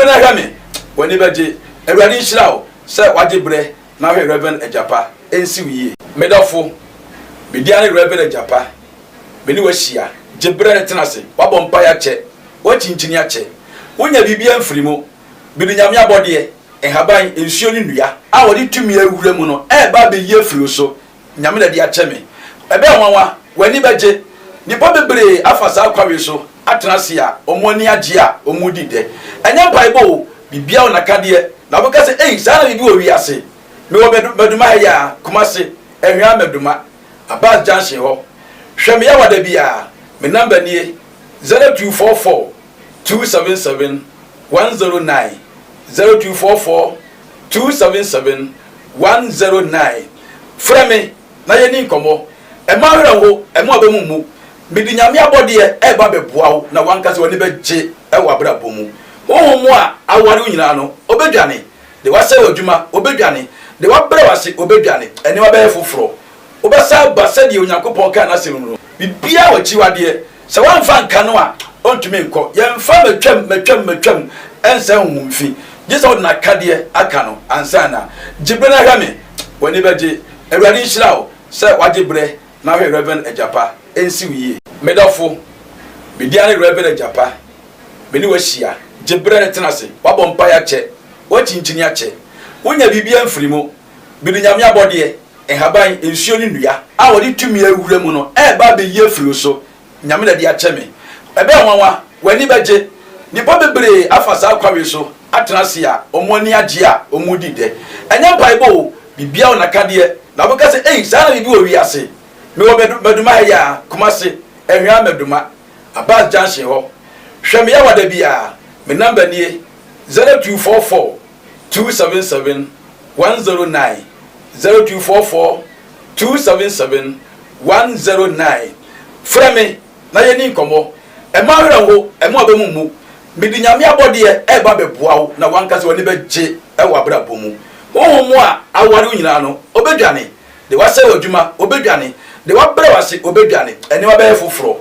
berɛ na hwɛ me, w'ani bɛgye. Awurade nhyira wo sɛ wagye berɛ na hwɛ Rev. Agyapa. Ɛnsi wo yie. Me dɔfo, me din ara ne Rev. Agyapa. Me ne wo ahyia. Gye berɛ tena ase. Woabɔ mpaeɛ akyɛ. Woakyinkyini akyɛ. Wonya biribiara mfiri mu. Mede Nyame abɔdeɛ, nhaban, nsuo ne nnua a wɔde tumi awura mu no reba abɛyi afiri wo so. Nyame na de akyɛ me. Ɛbɛyɛ nwanwa, w'ani bɛgye. Nnipa bebree afa saa kwan wei so atena ase a wɔn ani agye a wɔredi dɛ. Ɛnyɛ mpaebɔ o, biribiara wɔ n'akadeɛ. Na wobɛka sɛ, Ei, saa na biribi wɔ wiase? Mewɔ Maduma ha yi ara, Kumasi, Anhwea Maduma, Abas Junction hɔ. Hwɛ me yawa da biara. Me number nie, 0244 277 109, 0244 277 109. Frɛ me na yɛnni nkɔmmɔ. Mma wo werɛ nho, mma w'aba mu mmu. Mede Nyame abɔdeɛ reba abɛboa wo na w'ankasa w'ani bɛgye wɔ abrabɔ mu. Honhom a aware wo nyinaa no, ɔbɛdwane. Deɛ wasɛe w'adwuma, ɔbɛdwane. Deɛ wabrɛ wo ase, ɔbɛdwane. Nneɛma bɛyɛ foforɔ. Wobɛsan aba sɛdeɛ Onyankopɔn kaa n'asɛm mu no. Biribiara wɔ akyiwadeɛ. Sɛ woamfa anka no a, ɔntumi nkɔ. Yɛmfa matwam, matwam, matwam nsɛe honhom fi. Gye sɛ wode n'akadeɛ aka no ansa na. Gye berɛ na hwɛ me. W'ani bɛgye. Awurade nhyira wo sɛ woagye berɛ na ahwɛ Rev. Agyapa. Ɛnsi wo yie. Me dɔfo, me din ara ne Rev. Agyapa. Me ne wo ahyia. Gye berɛ tena ase. Woabɔ mpaeɛ akyɛ. Woakyinkyini akyɛ. Wonya biribiara mfiri mu. Mede Nyame abɔdeɛ, nhaban, nsuo ne nnua a wɔde tumi awura mu no reba abɛyi afiri wo so. Nyame na de akyɛ me. Ɛbɛyɛ nwanwa, w'ani bɛgye. Nnipa bebree afa saa kwan wei so atena ase a wɔn ani agye a wɔredi dɛ. Ɛnyɛ mpaebɔ o, biribiara wɔ n'akadeɛ. Na wobɛka sɛ, Ei, saa na biribi wɔ wiase? Mewɔ Maduma ha yi ara, Kumasi, Anhwea Maduma, Abas Junction hɔ. Hwɛ me yawa da biara. Me number nie, 0244 277 109, 0244 277 109. Frɛ me na yɛnni nkɔmmɔ. Mma wo werɛ nho, mma w'aba mu mmu. Mede Nyame abɔdeɛ reba abɛboa wo na w'ankasa w'ani bɛgye wɔ abrabɔ mu. Honhom a aware wo nyinaa no, ɔbɛdwane. Deɛ wasɛe w'adwuma, ɔbɛdwane. Deɛ wabrɛ wo ase, ɔbɛdwane. Nneɛma bɛyɛ foforɔ.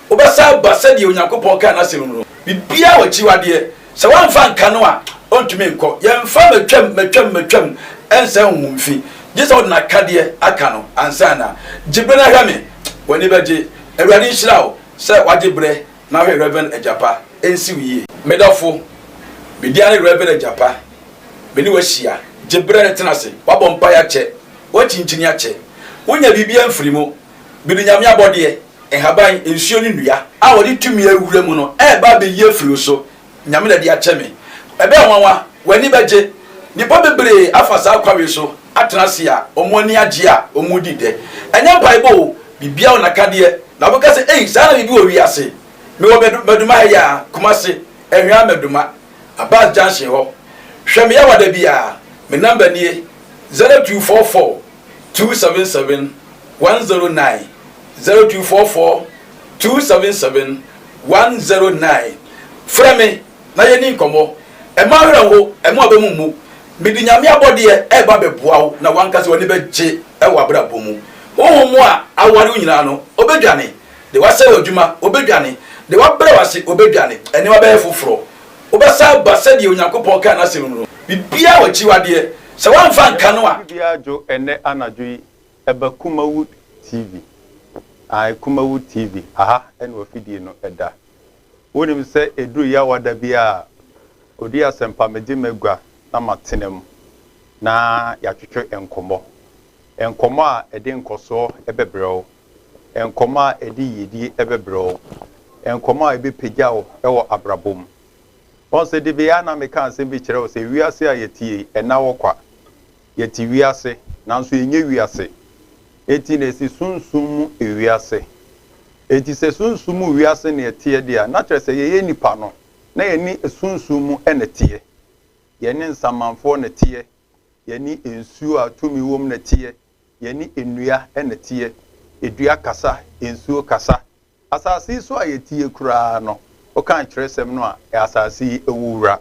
Wobɛsan aba sɛdeɛ Onyankopɔn kaa n'asɛm mu no. Biribiara wɔ akyiwadeɛ. Sɛ woamfa anka no a, ɔntumi nkɔ. Yɛmfa matwam, matwam, matwam nsɛe honhom fi. Gye sɛ wode n'akadeɛ aka no ansa na. Gye berɛ na hwɛ me. W'ani bɛgye. Awurade nhyira wo sɛ woagye berɛ na ahwɛ Rev. Agyapa. Ɛnsi wo yie. Me dɔfo, me din ara ne Rev. Agyapa. Me ne wo ahyia. Gye berɛ tena ase. Woabɔ mpaeɛ akyɛ. Woakyinkyini akyɛ. Wonnya biribiara mfiri mu. Mede Nyame abɔdeɛ, nhaban, nsuo ne nnua a wɔde tumi awura mu no reba abɛyi afiri wo so. Nyame na de akyɛ me. Ɛbɛyɛ nwanwa, w'ani bɛgye. Nnipa bebree afa saa kwan wei so atena ase a wɔn ani agye a wɔredi dɛ. Ɛnyɛ mpaebɔ o, biribiara wɔ n'akadeɛ. Na wobɛka sɛ, Ei, saa na biribi wɔ wiase? Mewɔ Maduma ha yi ara, Kumasi, Anhwea Maduma, Abas Junction hɔ. Hwɛ me yawa da biara. Me number nie, 0244 277 109, 0244 277 109. Frɛ me na yɛnni nkɔmmɔ. Mma wo werɛ nho, mma w'aba mu mmu. Mede Nyame abɔdeɛ reba abɛboa wo na w'ankasa w'ani bɛgye wɔ abrabɔ mu. Honhom a aware wo nyinaa no, ɔbɛdwane. Deɛ wasɛe w'adwuma, ɔbɛdwane. Deɛ wabrɛ wo ase, ɔbɛdwane. Nneɛma bɛyɛ foforɔ. Wobɛsan aba sɛdeɛ Onyankopɔn kaa n'asɛm mu no. Biribiara wɔ akyiwadeɛ. Sɛ woamfa anka no a. Biribiara dwo ɛnnɛ anadwo yi ɛba Kumawood TV ae Kumawood TV aha ɛna wafidie no ɛda. Wonim sɛ ɛduru Yawada bi a ɔdi asɛmpa megye m'agua na matena mu na yɛatwetwe nkɔmmɔ. Nkɔmmɔ a ɛde nkɔsoɔ bɛbrɛ wo, nkɔmmɔ a ɛde yiedie bɛbrɛ wo, nkɔmmɔ a ɛbɛpagya wo wɔ abrabɔ mu. Wɔn sɛ de bia na meka asɛm bi kyerɛ wo sɛ wiase a yɛte yi ɛnna hɔ kwa. Yɛte wiase nanso yɛnyɛ wiase. Enti na ɛsi sunsum mu wiase. Enti sɛ sunsum mu wiase na yɛteɛ deɛ a, na kyerɛ sɛ yɛyɛ nnipa no na yɛne sunsum mu na ɛteɛ. Yɛne nsamanfoɔ na ɛteɛ. Yɛne nsuo a tumi wom na ɛteɛ. Yɛne nnua na ɛteɛ. Dua kasa, nsuo kasa. Asase yi so a yɛte yi koraa no, wokan twerɛsɛm no a, asase yi wɔ wura.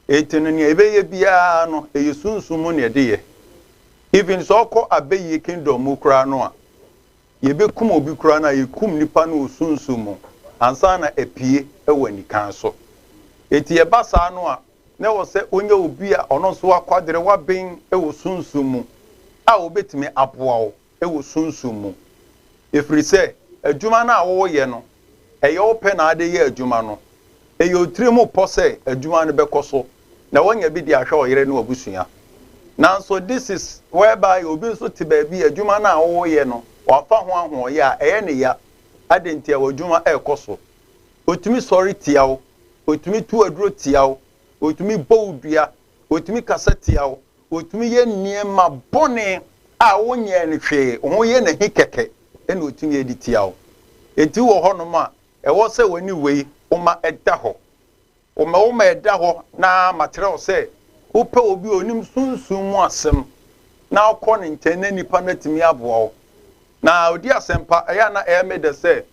Enti no, nea yɛbɛyɛ biara no, ɛyɛ sunsum mu na yɛde yɛ. Even sɛ ɔkɔ abɛyie kingdom mu koraa no a, yɛbɛkum obi koraa no a, yɛkum nipa no wɔ sunsum mu ansa na apue wɔ anikan so. Enti ɛba saa no a, na ɛwɔ sɛ wonya obi a ɔno nso wakwadare, waben wɔ sunsum mu a ɔbɛtumi aboa wo wɔ sunsum mu. Ɛfiri sɛ, adwuma no a woreyɛ no, ɛyɛ wo pɛ na wode yɛ adwuma no. Ɛyɛ wo tirim pɔ sɛ adwuma no bɛkɔ so na woanya bi de ahwɛ wo yere ne w'abusua. Nanso this is whereby obi nso te baabi a adwuma no a woreyɛ no, wafa ho ahoɔyɛ a, ɛyɛ no ya. Adɛn nti a w'adwuma rekɔ so? Ɔtumi sɔre tia wo, ɔtumi tu aduro tia wo, ɔtumi bɔ wo dua, ɔtumi kasa tia wo, ɔtumi yɛ nneɛma bɔne a wonyɛɛ no hwee, wo ho yɛ no ahi kɛkɛ na ɔtumi yɛ de tia wo. Enti wɔ hɔnom a, ɛwɔ sɛ w'ani wei woma ɛda hɔ. Woma woma ɛda hɔ na makyerɛ wo sɛ wopɛ obi a ɔnim sunsum mu asɛm na wokɔ ne nkyɛn na nipa no atumi aboa wo. Na ɔdi asɛmpa, ɛyɛ a na ɛyɛ me dɛ sɛ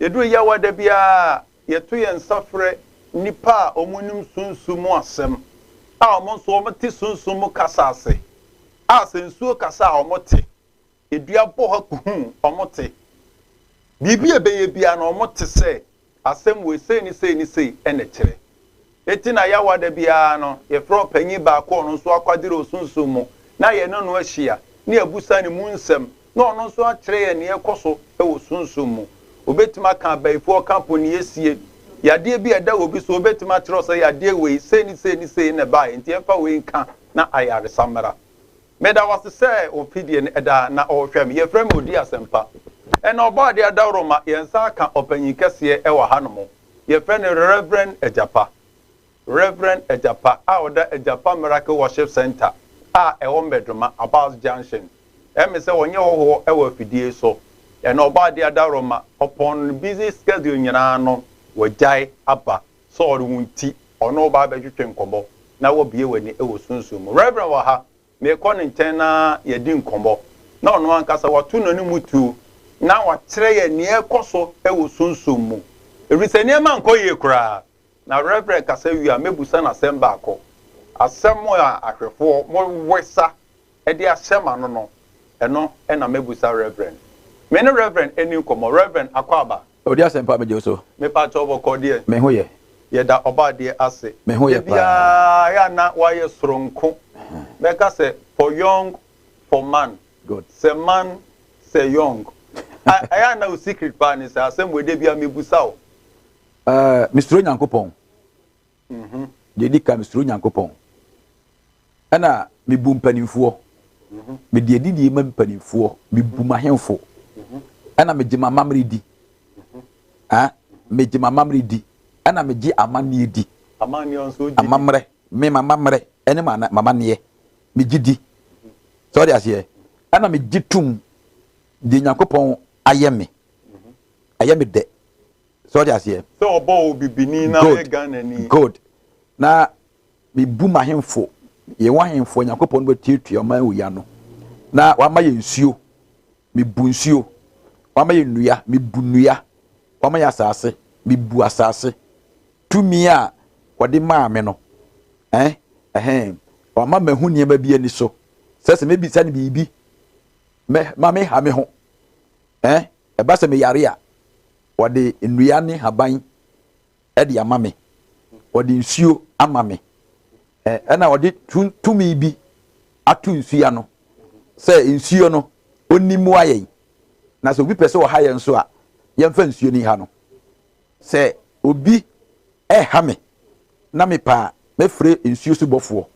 yɛduru Yawa da biara a, yɛto yɛn nsa frɛ nnipa a wɔnim sunsum mu asɛm a wɔn nso wɔte sunsum mu kasa ase, a sɛ nsuo kasa a wɔte, dua bɔ hɔ kuhuu wɔte, biribi a ɛbɛyɛ biara no wɔte sɛ Asɛm wei, sei ne sei ne sei na ɛkyerɛ. Enti na Yawa da biara no, yɛfrɛ ɔpanyin baako a ɔno nso akwadare osunsum mu, na yɛne no ahyia, na yɛabusa ne mu nsɛm, na ɔno nso akyerɛ yɛn nea ɛrekɔ so wɔ sunsum mu. Obetumi aka abayifoɔ ka mpo nea esie, yadeɛ bi a ɛda obi so, obetumi akyerɛ wo sɛ yadeɛ wei, sei ne sei ne sei na ɛbaeɛ, enti yɛmfa wei nka na ayaresa mmra. Meda wo ase sɛ wo fidie no da na ɔrehwɛ me. Yɛfrɛ me Odi Asɛmpa. Ɛna Ɔbɔadeɛ adaworoma yɛn nsa aka ɔpanyin kɛseɛ wɔ ha nom. Yɛfrɛ no Rev. Agyapa. Rev. Agyapa a ɔda Agyapa Miracle Worship Centre a ɛwɔ Mmɛdoma, Abas Junction. Ɛme sɛ ɔnyɛ hɔhoɔ wɔ afidie so. Ɛna Ɔbɔadeɛ adaworoma, ɔpɔn ne busy schedule nyinaa no, wagyae aba sɛ ɔre wo nti ɔne wo ba abɛtwetwe nkɔmmɔ na wabue w'ani wɔ sunsum mu. Reverend wɔ ha, merekɔ ne nkyɛn na yɛadi nkɔmmɔ na ɔno ankasa wato n'ani mu tuo na wakyerɛ yɛn nea ɛrekɔ so wɔ sunsum mu. Ɛfiri sɛ nneɛma nkɔ yie koraa. Na Reverend kasa wie a, mɛbusa no asɛm baako. Asɛm a ahwɛfoɔ mowesa de ahyɛ m'ano no, ɛno na mɛbusa Reverend. Me ne Reverend nni nkɔmmɔ. Reverend Akwaaba. Odi asɛmpa megye wo so. Mepakyɛw bɔkɔɔ deɛ. Me ho yɛ. Yɛda Ɔbɔadeɛ ase. Me ho yɛ paa. Da biara yɛ a na wayɛ soronko. Mɛka sɛ for young for man. Good. Sɛ man sɛ young. Ɛyɛ a na wo secret paa ne sɛ asɛm wei da biara mebusa wo. Ɛɛ mesuro Nyankopɔn. Deɛ ɛdi kan mesuro Nyankopɔn. Ɛna mebu mpanimfoɔ. Mede adidie ma mpanimfoɔ. Mebu m'ahemfo. Ɛna megye m'amammerɛ di. Ah, megye m'amammerɛ di. Ɛna megye amanneɛ di. Amammerɛ, me m'amammerɛ ɛne m'amanneɛ. Megye di. Sɛ ɔde aseɛ. Ɛna megye tum deɛ Nyankopɔn ayɛ me. Ɛyɛ me dɛ. Sɛ ɔde aseɛ. Sɛ ɔbɔ wo bibini na ɔyɛ Ghanani. Good. Na Mebu m'ahemfo, yɛn ahemfo a Nyankopɔn no bɛtuatua ɔman wei ano, na wama yɛn nsuo, mebu nsuo, wama yɛn nnua, mebu nnua, wama yɛn asase, mebu asase. Tumi a wɔde maa me no, eh, ɛhɛn, wama mahu nneɛma bi ani so, sɛ sɛ mebisa no biribi, mɛ, ma meha me ho, eh, ɛba sɛ meyare a, wɔde nnua ne haban de ama me, ɔde nsuo ama me, ɛna ɔde tumi bi ato nsuo ano sɛ nsuo no ɔnni mmoa yɛn, na sɛ obi pɛ sɛ ɔha yɛn nso a, yɛmfa nsuo no nha no. Sɛ obi ɛha me na mepɛ a, mɛfrɛ nsuo so bɔfoɔ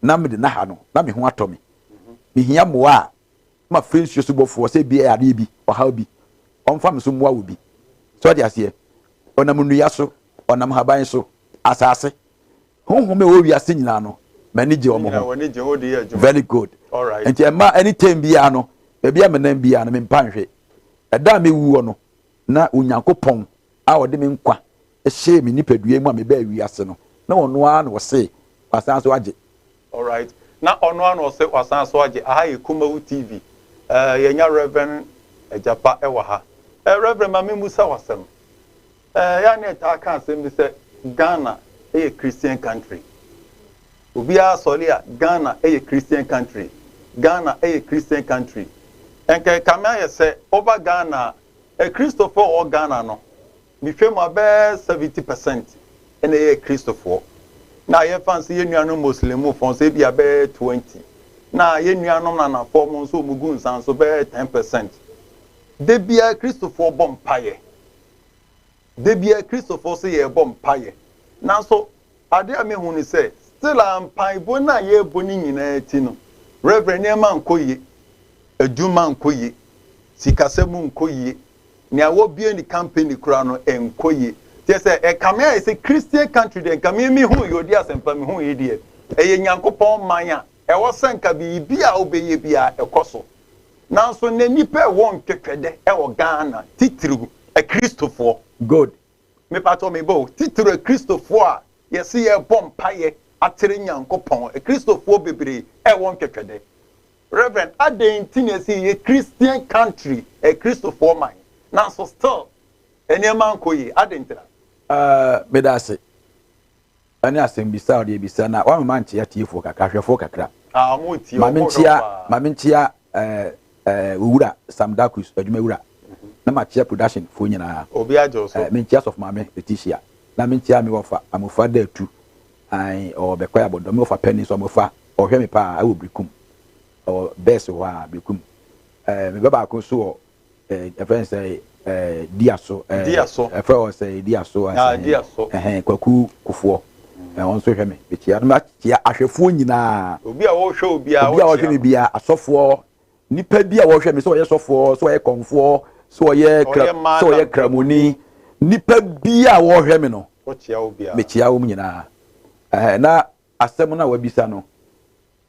na mede no aha no na me ho atɔ me. Mehia mmoa a, mafrɛ nsuo so bɔfoɔ sɛ ebi adeɛ bi, ɔhaw bi, ɔmfa me so mmoa wɔ bi. So ɔte aseɛ? Ɔnam nnua so, ɔnam haban so, asase. Honhom a ɛwɔ wiase nyinaa no, m'ani gye wɔn ho. Very good. Nti ɛma any time biara no, baabi a menam biara no, mempa nhwe. Ɛda a mewuo no, na Onyankopɔn a ɔde me nkwa hyɛɛ me nipadua mu a mebaa wiase no, na ɔno ara na ɔse wasan so agye. Alright na ɔno ara na ɔse wasan so agye. Aha yɛ Kumawu TV eh, yɛnya Rev. Agyapa wɔ ha. Eh, Rev. Ma memmusa wo asɛm. Eh, yɛ a na yɛtaa ka asɛm bi sɛ Ghana yɛ Christian country. Obiara sɔre a, Ghana yɛ Christian country, Ghana yɛ Christian country. Nka ɛkame ayɛ sɛ woba Ghana a, Akristofoɔ a wɔwɔ Ghana no, mehwɛ mu a bɛyɛ 70 percent na ɛyɛ Akristofoɔ. Na yɛmfa no sɛ yɛn nuanom Muslimfoɔ nso ebia bɛyɛ 20. Na yɛn nuanom Nanafoɔ mo nso wɔn gu nsa nso bɛyɛ 10%. Da biara Kristofoɔ bɔ mpaeɛ. Da biara Kristofoɔ nso yɛrebɔ mpaeɛ. Nanso adeɛ a mehu ne sɛ still a mpaebɔ no a yɛrebɔ no nyinaa akyi no, Reverend nneɛma nkɔ yie. Adwuma nkɔ yie. Sikasɛm nkɔ yie. Nea wɔbue ne company koraa no ɛnkɔ yie. Kyerɛ sɛ ɛkame ayɛ sɛ Christian country deɛ nka me mehu yi odi asɛmpa mehu yi deɛ ɛyɛ Nyankopɔn man a ɛwɔ sɛ nka biribi a wobɛyɛ biara ɛkɔ so. Nanso nnɛ nnipa ɛwɔ ntwɛtwɛdɛ ɛwɔ Ghana titiriw akristofoɔ. Good. Mepakyɛw meba o, titiriw akristofoɔ a yɛse yɛrebɔ mpaeɛ akyerɛ Nyankopɔn, akristofoɔ bebree ɛwɔ ntwɛtwɛdɛ. Rev adɛn nti na ɛsɛ yɛyɛ Christian country, ɛyɛ Kristofoɔ man, nanso still nneɛma nkɔ yie, adɛn ntira? Uh, meda ase ɛne asɛmbisa a ɔde abisa na wama mankyea tiefoɔ kakra ahwɛfoɔ kakra. Ah, ɔmo tie, Ma ɔmo hwɛ wo menkyea paa. ma menkyea eh, eh, owura Sam Dakus adwuma wura na makyea production foɔ nyinaa. Obi agye wo so. Eh, menkyea sɔfo maame Letitia na menkyea me wɔfa Amofa Datu Ae ɔwɔ bɛkɔɛ abɔdɔ me wɔfa panin nso amofa ɔhwɛ me paa ɛwɔ Birikum ɔwɔ bɛs hɔ a Birikum ɛɛ me ba baako nso wɔ ɛɛ ɛfɛ nsɛ ɛɛ Diaso ɛɛ Diaso ɛfɛ wɔ sɛ Diaso ah Diaso ɛhɛn Kwaku Kufuɔ ɛɛ wɔn nso hwɛ me mekyia no makyia ahwɛfoɔ nyinaa obi a wɔhwɛ obiara obi a wɔhwɛ me biara asɔfoɔ nipa bi a wɔhwɛ me sɛ ɔyɛ sɔfoɔ sɛ ɔyɛ kɔnfoɔ sɛ ɔyɛ kra sɛ ɔyɛ kramoni nipa bi a wɔhwɛ me no mekyia wɔn nyinaa ɛhɛn na asɛm no a wabisa no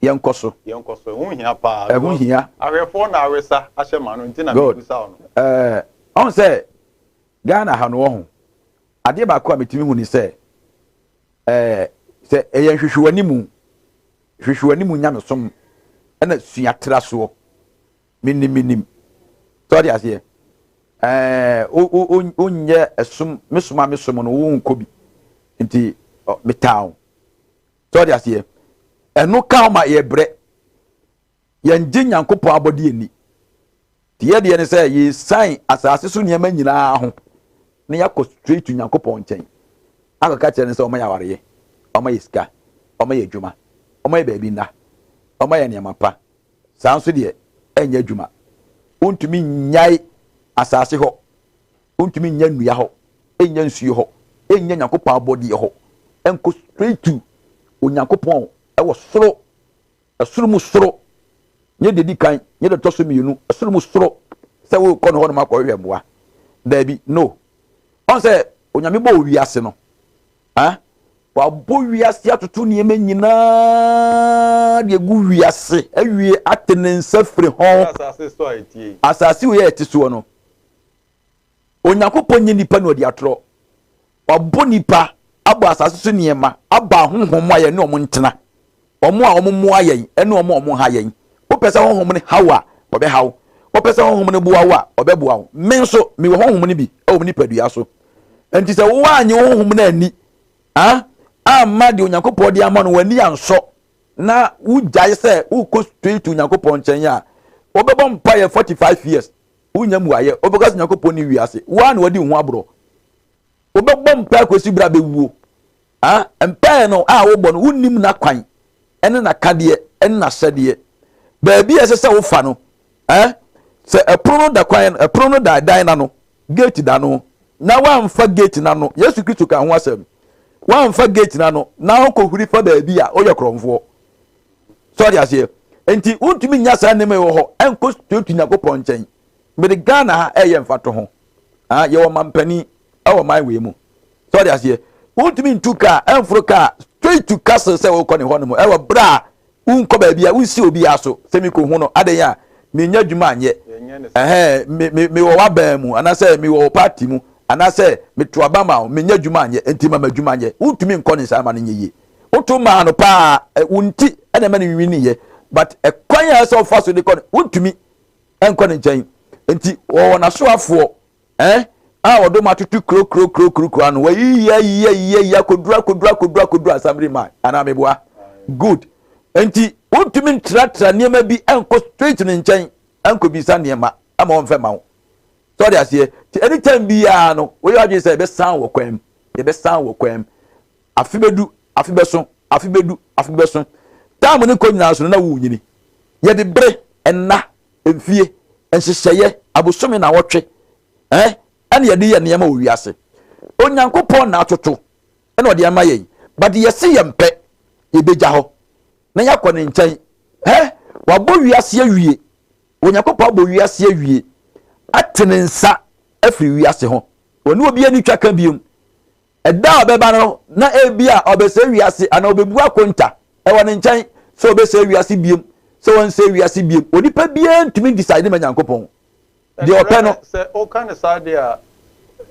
yɛnkɔ so. Yɛnkɔ so ɛho hia paa. Ɛho hia. Ahwɛfoɔ na awesa ahyɛ ma no nti na Good. mebisa wo no. Ɛɛ ɔn sɛ Ghana ha no wɔ ho adeɛ baako a metumi hu ni sɛ ɛɛ sɛ ɛyɛ nhwehwɛwanimu hwehwɛwanimu nyamesom ɛna sua tra soɔ menim menim sɛ ɔde aseɛ ɛɛ wo wo wonyɛ ɛsom mesom a mesom no wonkɔ bi nti metaa wo sɛ ɔde aseɛ ɛno ka wo ma yɛbrɛ yɛngye Nyankopɔn abɔdeɛ nni nti yɛ deɛ ne sɛ yɛsan asase so nneɛma nyinaa ho na yɛakɔ straight to Nyankopɔn nkyɛn akɔka kyerɛ no sɛ ɔma yɛ awareɛ, ɔma yɛ sika, ɔma yɛ adwuma, ɔma yɛ baabi nna, ɔma yɛ nneɛma pa. Saa nso deɛ ɛnyɛ adwuma. Wontumi nnyae asase hɔ, wontumi nnya nnua hɔ, nnya nsuo hɔ, nnya Nyankopɔn abɔdeɛ hɔ, nkɔ straight to Onyankopɔn ɛwɔ soro, ɛsoro mu soro, nyɛ deɛ di kan, nyɛ deɛ ɛtɔ so mmienu, ɛsoro mu soro, sɛ wokɔ no hɔnom akɔhwehwɛ mmoa. Daabi, no. Ɔn sɛ Onyame bɔɔ wiase no, ah, wabɔ wiase atoto nneɛma nyinaa de agu wiase awie ate ne nsa firi ho. Asase wei a ɛte soɔ no, Onyankopɔn nyɛ nipa na ɔdi atorɔ. Wabɔ nipa, abɔ asase so nneɛma, abɔ ahonhom a yɛne wɔn ntena, wɔn a wɔmmoa yɛn ne wɔn a wɔha yɛn. Wopɛ sɛ honhom no ha wo a, ɔbɛha wo. Wopɛ sɛ honhom no boa wo a, ɔbɛboa wo. Me nso, mewɔ honhom no bi wɔ me nipadua so. Enti sɛ woannye wo honhom no anni, ah, amma deɛ Onyankopɔn de ama no w'ani ansɔ, na wogyae sɛ wokɔ straight to Onyankopɔn nkyɛn a, wobɛbɔ mpaeɛ 45 years, wonnya mmuaeɛ. Wobɛka sɛ Onyankopɔn ne wiase. Wo ara na wadi wo ho aborɔ. Wobɛbɔ mpaeɛ kɔsi berɛ a bɛwuo. Ah, mpaeɛ no a wobɔ no, wonnim n'akwan ne n'akadeɛ ne n'ahyɛdeɛ. Baabi a ɛsɛ sɛ wofa no, eh, sɛ ɛpono no da kwan, ɛpono no da dan n'ano, gate da no, na woamfa gate n'ano, Yesu Kristo ka ho asɛm, woamfa gate n'ano na wokɔhuri fa baabi a, woyɛ korɔmfoɔ. Sɛ ɔde aseɛ. Nti wontumi nya saa nneɛma yi wɔ hɔ ɛnkɔ straight to Nyankopɔn nkyɛn. Mede Ghana ha ɛyɛ mfatoho. Ah, yɛwɔ mampanin ɛwɔ man wei mu. Sɛ ɔde aseɛ. Wontumi ntu kaa ɛmforo kaa straight to castle sɛ wokɔ ne hɔ nom ɛwɔ berɛ a wonkɔ baabi a wonsi obiara so sɛ mekɔhu no adɛn a menya adwuma anyɛ ɛhɛn me me mewɔ w'aban mu anaasɛ mewɔ wo party mu anaasɛ meto aba ma wo menya adwuma anyɛ nti ma m'adwuma nyɛ wontumi nkɔ ne saa ma no nyɛ yie woto maa no paa wo nti ɛna ɛma no nwiniiɛ but ɛkwan a ɛsɛ ɔfa so de kɔ no wontumi nkɔ ne nkyɛn nti wɔwɔ n'asoafoɔ eh a wɔde wɔn atoto kuro kuro kuro kuro kuro ano wɔayiyi ayiyi ayiyi ayiyi akoduru akoduru akoduru akoduru assembly man anaa meboa good nti wontumi ntratra nneɛma bi nkɔ straight ne nkyɛn nkɔbisa nneɛma ama wɔmfɛ ma wo sɛ ɔde aseɛ nti anytime biara no woyɛ adwene sɛ yɛbɛsan wɔ kwan mu yɛbɛsan wɔ kwan mu afe bɛdu. Afe bɛso, afe bɛdu, afe bɛso. Time no kɔ nyinaa so no na worenyini. Yɛde bere, nna, mfie, nhyehyɛeɛ, abosome, nnawɔtwe, eh, ɛna yɛde yɛ nneɛma wɔ wiase. Onyankopɔn na atoto ɛna ɔde ama yɛn. But yɛse yɛmpɛ, yɛbɛgya hɔ na yɛakɔ ne nkyɛn. Hɛ, wabɔ wiase awie. Onyankopɔn abɔ wiase awie, ate ne nsa afiri wiase ho. Ɔne obi ani twa ka biom. Ɛda a ɔbɛba no, na ebia ɔbɛsɛe wiase anaa ɔbɛbu akonta wɔ ne nkyɛn sɛ ɔbɛsɛe wiase biom, sɛ ɔnsɛe wiase biom. Onipa biara ntumi ndecide ma Nyankopɔn. Deɛ ɔpɛ no. Sɛ woka no saa deɛ a,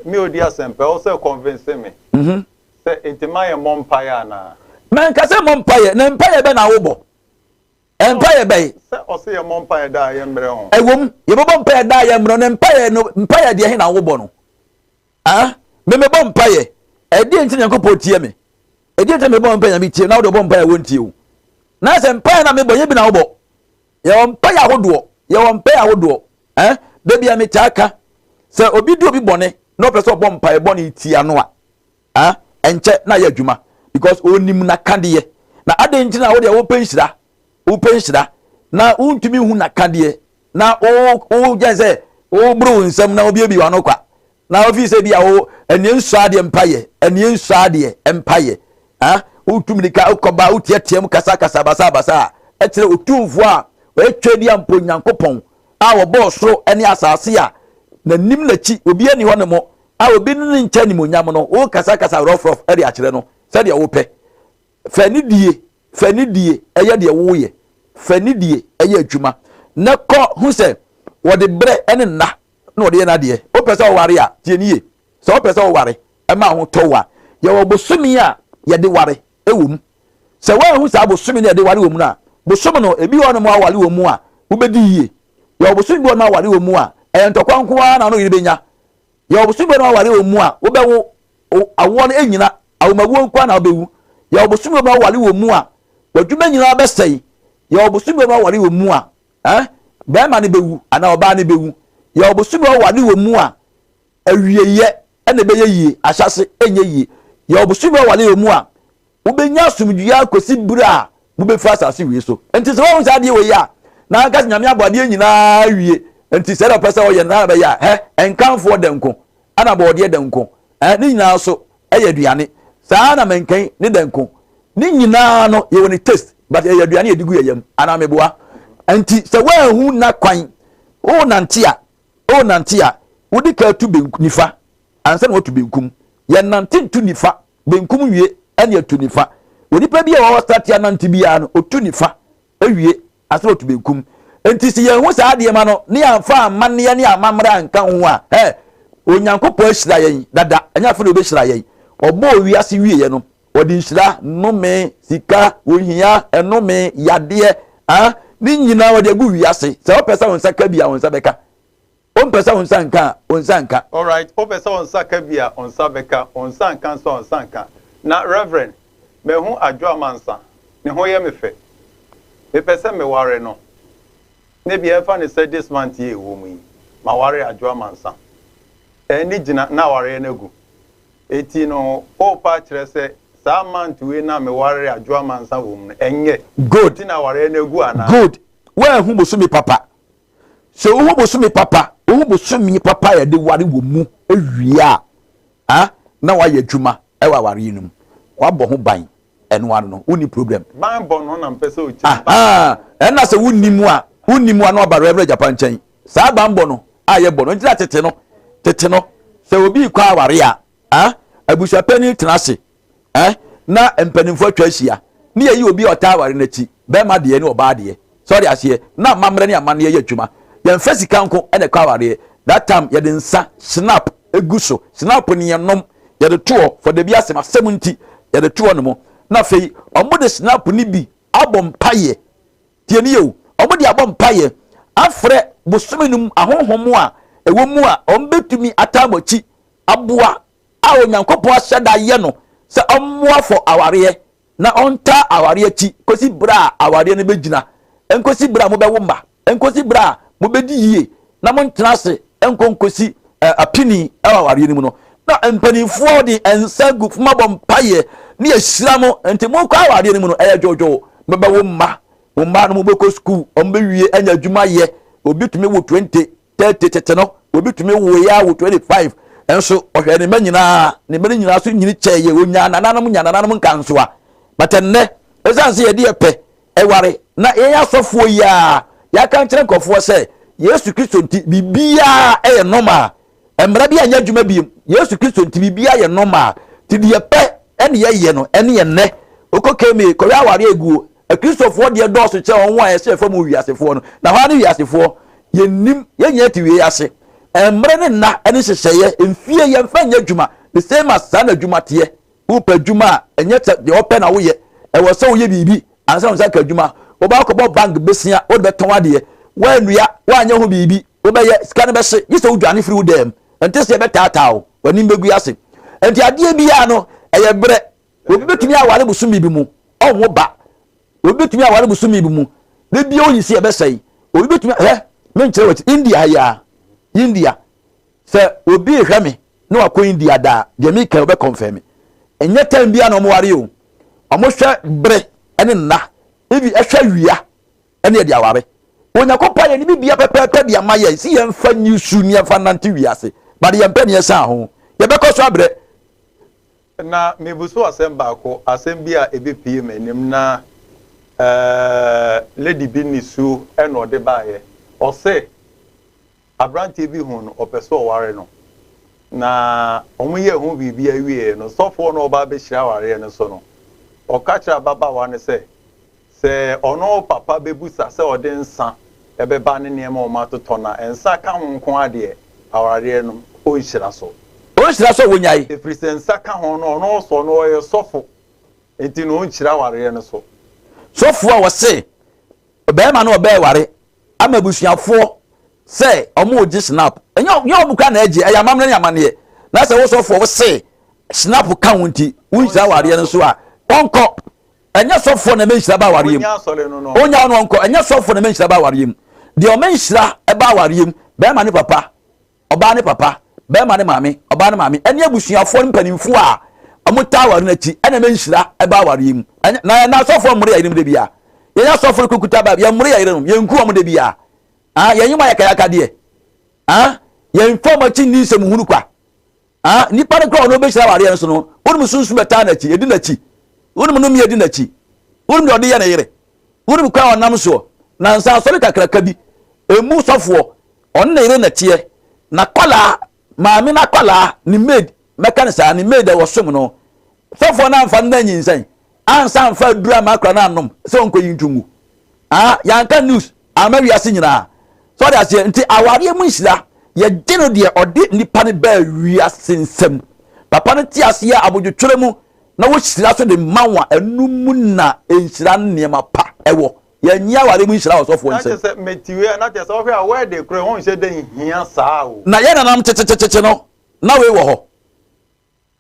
me odi asɛmpa, ɛwɔ sɛ convince me sɛ nti ma yɛ mmɔ mpaeɛ anaa? Manka sɛ mmɔ mpaeɛ, na mpaeɛ bɛ na wobɔ? Mpaeɛ bɛn? Sɛ ɔse yɛ mmɔ mpaeɛ daa yɛ mmerɛ ho. Ɛwom, yɛbɛbɔ mpaeɛ daa yɛ mmerɛ ho, na mpaeɛ no, mpaeɛ deɛ he na wobɔ no? Ah, me mebɔ mpaeɛ. Ɛdeɛn nti na Nyankopɔn tie me? Ɛdeɛn nti na mebɔ mpaeɛ Nyame tie na wode ɔbɔ mpaeɛ wɔntie wo? Na sɛ mpaeɛ na mebɔ nyɛ bi na wobɔ. Yɛwɔ mpaeɛ ahodoɔ, yɛwɔ mpaeɛ ahodoɔ. Eh, da bi a metaa ka sɛ obi di obi bɔne na ɔpɛ sɛ ɔbɔ mpaeɛ bɔne tia no a, ah, ɛnkyɛ na ayɛ adwuma because onim n'akadeɛ. Na adɛn nti na wodeɛ wopɛ nhyira, wopɛ nhyira na wontumi hu n'akadeɛ na wo wo gyɛn sɛ woboro wo nsam na wobiebie w'ano kwa na wofi sɛ bi a wo ɛneɛ nsɔ adeɛ mpayɛ ɛneɛ nsɔ adeɛ mpayɛ ah wotu mirika wokɔba woteateam kasakasa basabasa a ɛkyerɛ otumfoɔ a ɔyɛ twɛdi ampo Nyankopɔn a wɔbɔɔ soro ne asase a n'anim n'akyi obi ani hɔ ne mo a obi ne ne nkyɛn animonyam no wo kasakasa rɔfrɔf de akyerɛ no sɛdeɛ wopɛ. Fa anidie, fa anidie yɛ deɛ woreyɛ. Fa anidie yɛ adwuma. Na kɔ hu sɛ wɔde berɛ ne nna na wɔde yɛ n'adeɛ. Wopɛ sɛ woware a, tie no yie. Sɛ wopɛ sɛ woware ma wo ho tɔ wo a, yɛwɔ bosome a yɛde ware wɔ mu. Sɛ woanhu saa bosome no a yɛde ware wɔ mu no a, bosome no, ebi wɔ hɔnom a woware wɔ mu a, wobɛdi yie. Yɛwɔ bosome bi wɔ hɔnom a woware wɔ mu a, ɛyɛ ntɔkwa nko ara na wo ne wo yere bɛnya. Yɛwɔ bosome bi wɔ hɔnom a woware wɔ mu a, wobɛwo awoɔ no nnyina, awomawuo nko ara na wobɛwu. Yɛwɔ bosome bi a woware wɔ mu a, w'adwuma nyinaa bɛsɛe. Yɛwɔ bosome bi a woware wɔ mu a, eh, barima no bɛwu anaa ɔbaa no bɛwu. Yɛwɔ bosome bi a woware wɔ mu a, awieeɛ na ɛbɛyɛ yie, ahyɛase ɛnyɛ yie. Yɛwɔ bosome bi a woware wɔ mu a, Wobɛnya asomdwoeɛ ara kɔsi berɛ a mobɛfiri asase wei so. Enti sɛ woahu saa adeɛ wei a, na anka sɛ Nyame abɔ adeɛ nyinaa awie, enti sɛdeɛ ɔpɛ sɛ ɔyɛ no saa na ɔbɛyɛ a, hɛ, nkamfoɔ dɛ nko, ɛna bɔɔdeɛ dɛ nko, ɛ, ne nyinaa nso ɛyɛ aduane. Saa ara na mankan ne dɛ nko. Ne nyinaa no, yɛwɔ ne taste, but ɛyɛ aduane a yɛde gu yɛn yam, anaa meboa? Enti sɛ woanhu nna kwan, wonante a, wonante a, wodi kan tu benku, nifa, ansa na woatu benkum. Yɛnnante ntu nifa, benkum wie ɛne atu nifa. Onipa bi a ɔwɔ sate anante biara no, otu nifa wie ansa na otu benkum. Enti sɛ yɛnhu saa nneɛma no ne yɛamfa amanneɛ ne amammerɛ anka ho a, ɛ, Onyankopɔn ahyira yɛn dada, ɛnyɛ afei na obehyira yɛn. Ɔbɔɔ wiase wieɛ no, ɔde nhyira, nnome, sika, ohia, ɛnome, yadeɛ, ah, ne nyinaa ɔde agu wiase. Sɛ wopɛ sɛ wo nsa ka bi a, wo nsa bɛka. Wompɛ sɛ wo nsa nka a, wo nsa nka. Alright, wopɛ sɛ wo nsa ka bi a, wo nsa bɛka, wo nsa nka nso a, wo nsa nka. Na Reverend, mahu Adwo Amansa, ne ho yɛ me fɛ. Mepɛ sɛ meware no. Na ebia ɛmfa no sɛ this month yi a ɛwɔ mu yi, maware Adwo Amansa. Ɛnne gyina na awareɛ no agu. Enti no, worepɛ akyerɛ sɛ saa month wei no a mewaree Adwo Amansa wɔ mu no, ɛnyɛ? Good. Enti na awareɛ no agu anaa? Good. Woanhu bosome papa. Sɛ wohu bosome papa, wohu bosome papa a yɛde ware wɔ mu wie a, ah, na wayɛ adwuma wɔ awareɛ no mu. Wabɔ ho ban, ɛno ano no, wonni problem. Ban bɔ no na mpɛ sɛ okyerɛ. Aha, ɛna sɛ wonni mu a, wonni mu a na waba Reverend Agyapa nkyɛn. Saa banbɔ no a yɛbɔ no, nti na tete no, tete no, sɛ obi rekɔ aware a, ah, abusuapanin tena ase, Eh, na mpanimfoɔ atwa ahyia, ne yɛyi obi a ɔtaa aware no akyi, bɛrima deɛ ne ɔbaa deɛ. Sɛ ɔde aseɛ, na amammerɛ ne amanneɛ yɛ adwuma. Yɛmfa sika nko na ɛkɔ awareɛ. That time yɛde nsa, snap, gu so. Snap ne yɛnom, yɛde to hɔ for dabi asɛm, asɛm nti, yɛde to hɔ nom. Na afei, wɔde snap no bi abɔ mpaeɛ. Tie ne yie o, wɔde abɔ mpaeɛ afrɛ bosome no mu ahonhom a ɛwɔ mu a wɔbɛtumi ataa mo akyi aboa a Onyankopɔn ahyɛ da ayɛ no sɛ ɔmmoa fɔ awareɛ na ɔntaa awareɛ akyi kɔsi berɛ a awareɛ no bɛgyina, nkɔsi berɛ a mobɛwo mma, nkɔsi berɛ a mobɛdi yie na montena ase nkɔ nkɔsi apini wɔ awareɛ no mu no. Na mpanimfoɔ de nsa gu fam abɔ mpaeɛ ne yɛhyira mo. Nti mokɔ awareɛ no mu no, ɛyɛ dwoodwoo. Mobɛwo mma, mo mma no mobɛkɔ sukuu, wɔn bɛwie anya adwuma yɛ. Obi tumi wo 20, 30 tete no, obi tumi woeɛ a wo 25. Nso ɔhwɛ ne mma nyinaa, ne mma no nyinaa so nyini kyɛeɛ, ɔnyaa nananom, nya nananom nkansoa. But ɛnnɛ, ɛsiane sɛ yɛde yɛ pɛ ɛware, na yɛn asɔfoɔ yi a yɛaka nkyerɛ nkurɔfoɔ sɛ Yesu Kristo nti biribiara ɛyɛ normal, Mmara bi anyɛ adwuma bio. Yesu Kristo nti biribiara yɛ normal. Nti deɛ yɛpɛ ne yɛyɛ no ɛne ɛnnɛ. Wokɔ KMA kɔhwɛ awareɛ aguo. Akristofoɔ deɛ dɔɔso kyɛn wɔn a yɛsɛ yɛfa mu wiasefoɔ no. Na hwan ne wiasefoɔ? Yɛnnim. Yɛn nyinaa te wei ase. Mmere ne nna ne nhyehyɛeɛ, mfie yɛmfa nyɛ adwuma. The same as saa na adwuma teɛ. Wopɛ adwuma a, ɛnyɛ sɛ deɛ wɔpɛ na woyɛ. Ɛwɔ sɛ woyɛ biribi ansa na wo nsa aka adwuma. Wobɛ akɔbɔ bank besia, wode bɛtɔn adeɛ. Woannua, woanyɛ ho biribi, wobɛyɛ, sika no bɛhye, gye sɛ wodwane firi wo dan mu. Ɛnte sɛ yɛbɛtaataa wo, w'anim bɛgu ase. Enti adeɛ biara no, ɛyɛ berɛ. Obi bɛtumi aware bosome bi mu, ɔnwo ba. Obi bɛtumi aware bosome bi mu, da biara ɔnyi sɛ yɛbɛsɛe. Obi bɛtumi, hwɛ, menkyerɛ w'akyi, India ha yi ara, India, Sɛ obi rehwɛ me na wakɔ India da a, deɛ meka yi ɔbɛ confirm. Ɛnyɛ time biara na wɔn ware o. Wɔn hwɛ bere ne nna, even ɛhwɛ awia ɛne ɛde aware. Onyankopɔn ayɛ ne bibia pɛpɛɛpɛ de ama yɛn si yɛn fa nyi su ne yɛn fa nante wiase. But yɛn pɛ ne yɛsan ho. Yɛbɛkɔ so abrɛ. Na mebuso asɛm baako, asɛm bi a ɛbɛpue m'anim na eh, lady bi nisuo ɛna ɔde baeɛ. Ɔse Aberanteɛ bi huu no, ɔpɛ sɛ ɔware no. Na wɔyɛɛ ho biribiara wieeɛ no, sɔfoɔ no a ɔreba abɛhyira awareɛ no so no, ɔka kyerɛɛ ababaawa no sɛ, sɛ ɔno papa bɛbusa sɛ ɔde nsã bɛba ne nneɛma a wɔatotɔ no a, nsã ka ho nko ara deɛ, awareɛ no, ɔnhyira so. Ɔnhyira so a, wɔnnyae. Ɛfiri sɛ nsa ka ho no, ɔno nso, ɔno ɔyɛ sɔfo, enti no ɔnhyira awareɛ no so. Sɔfoɔ a ɔse Barima no ɔbɛɛware ama abusuafoɔ sɛ ɔmo regye snap. Ɛnyɛ nyɛ ɔmo kura na ɛgye, ɛyɛ amammerɛ ne amanneɛ. Na sɛ wo sɔfoɔ wo se snap ka wo nti wonhyira awareɛ no so a, ɔnkɔ. Ɛnyɛ sɔfoɔ na ɛmɛ nhyira ba awareɛ mu. Onya no ɔnkɔ. Ɛnyɛ sɔfoɔ na ɛmɛ nhyira ba awareɛ mu. Deɛ ɔmɛ nhyira ɛba awareɛ mu, bɛrima ne papa ɔbaa ne papa, barima ne maame, ɔbaa ne maame, ɛne abusuafoɔ ne mpanimfoɔ a wɔtaa aware no akyi ɛna ɛma nhyira ɛba awareɛ mu. Na yɛn asɔfoɔ mmoro yɛn yerenom da biara. Yɛn asɔfoɔ no kukuta Bible, yɛn mmoro yɛn yerenom, yɛn nku wɔn da biara. Ah, yɛn yi mu ayakayakadeɛ. Ah, yɛn fa wɔn akyi nni nsɛm hunu kwa. Ah, nipa no kora ɔno ɔbɛhyira awareɛ no so no, wonim sunsum ɛtaa n'akyi, ɛdi n'akyi. Wonim no mmea di n'akyi. Wonim deɛ ɔde yɛ ne yere. Wonim kwan a ɔnam soɔ. Nansa asɔre kakraka bi, emu sɔfoɔ, ɔne ne yere na ɛteɛ. N'akwadaa, maame no akwadaa, ne maid, mɛka no saa, ne maid a wɔsom no, sɔfoɔ no amfa no na anyinsɛn, ansa amfa aduru amma akwadaa no annom sɛ ɔnkɔyi nto ngu. Ah, yɛanka news amma wiase nyinaa. So ɔde aseɛ, nti awareɛ mu nhyira, yɛgye no deɛ ɔde nipa no baa wiase nsam. Papa no te aseɛ abodwotwerɛ mu na wohyira so de ma wo a, ɛno mu na nhyira ne nneɛma pa wɔ. Yɛnnye awareɛ mu nhyira wɔ sɔfoɔ Na nsam. kyerɛ sɛ mete wei a, na kyerɛ sɛ wohwɛ a wedding koraa ɛho nhyɛ da nhia saa o. Na yɛn nananom tetetete no, na wei wɔ hɔ.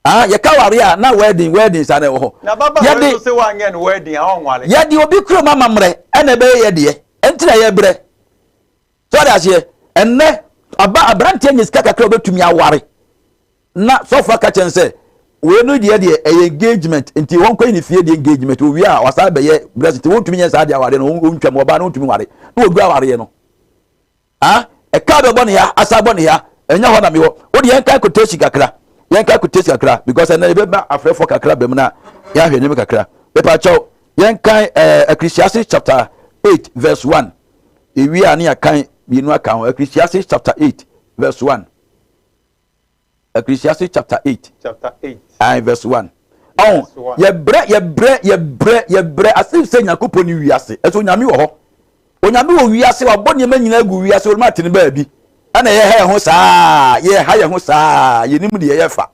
Ah, yɛka awareɛ a, na wedding, wedding saa na ɛwɔ hɔ. Na ababaawa yi Yɛde, nso se wanyɛ no wedding a ɔnware. yɛde obi kurom amammerɛ na ɛbɛyɛ yɛ deɛ, ɛnti na yɛbrɛ. So ɔde aseɛ? Ɛnnɛ, aba, aberanteɛ nya sika kakra a ɔbɛtumi aware. Na sɔfo aka kyerɛ no sɛ wei no deɛ deɛ ɛyɛ engagement nti wɔnkɔyi ne fie deɛ engagement owie a wasan bɛyɛ blessing nti wɔntumi nyɛ saa deɛ awareɛ no wɔntwam ɔbaa no wɔntumi nware na wɔgu awareɛ no ah ɛka bɛbɔ ne ya asa bɔ ne ya ɛnyɛ hɔ na mewɔ wo deɛ yɛnka quotation kakra yɛnka quotation kakra because ɛnɛ yɛbɛba afrɛfoɔ kakra bɛm na yɛahwɛ nneɛma kakra mepa kyɛw yɛnkan ɛɛ eh, Ecclesiastes chapter 8 verse 1 ewie a ne yɛakan mmienu aka ho Ecclesiastes chapter 8 verse 1 Ecclesiastes chapter 8. Chapter 8. And verse 1. Oh, yɛbrɛ yɛbrɛ yɛbrɛ yɛbrɛ as if sɛ Nyankopɔn ni wiase. Ɛso Onyame wɔ hɔ. Onyame wɔ wiase, wabɔ nneɛma nyinaa gu wiase, ɔno ate ne baabi. Ɛna yɛha yɛn ho saa, yɛha yɛn ho saa, yɛnim deɛ yɛfa.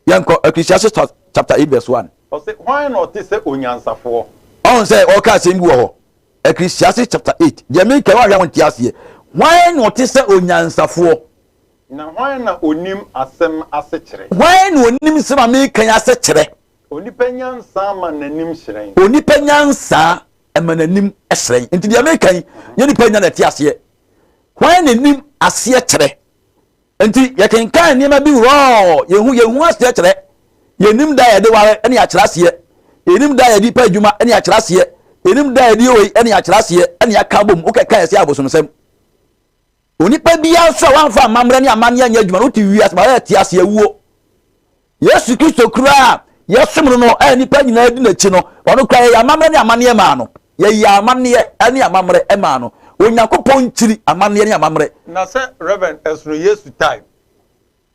Yɛnkɔ Ecclesiastes chapter 8 verse 1. Ɔse, hwan na ɔte sɛ onyansafoɔ? Ɔn sɛ ɔka asɛm bi wɔ hɔ. Ecclesiastes chapter 8. Deɛ meka wɔahwɛ a wɔnte aseɛ. Hwan na ɔte sɛ onyansafoɔ? Na hwan na ɔnim asɛm asekyerɛ? Hwan na ɔnim nsɛm a mereka yi asekyerɛ? Onipa nyansa ma n'anim hyerɛn. Onipa nyansa ma n'anim hyerɛn. Nti deɛ mereka yi, nyɛ nipa nya na ɛte aseɛ. Hwan na nim aseɛ kyerɛ? Nti yɛkenkan nneɛma bi rɔɔ, yɛhu yɛhu aseɛ kyerɛ. Yɛnim da a yɛde ware ne yɛakyerɛ aseɛ. Yɛnim da a yɛde pɛ adwuma ne yɛakyerɛ aseɛ. Yɛnim da a yɛde yɛ wei ne yɛakyerɛ aseɛ ne yɛaka bom. Wokɛka yɛsɛ abosomsɛm. Onipa biara nso a wamfa amammerɛ ne amanneɛ anyɛ adwuma no, wote wiase ma yɛte ase awuo. Yesu Kristo koraa a yɛsom no no a nnipa nyinaa di n'akyi no, ɔno koraa yɛyɛ amammerɛ ne amanneɛ maa no. Yɛyɛ amanneɛ ne amammerɛ maa no. Onyankopɔn nkyiri amanneɛ ne amammerɛ. Na sɛ Rev. Ɛsono Yesu time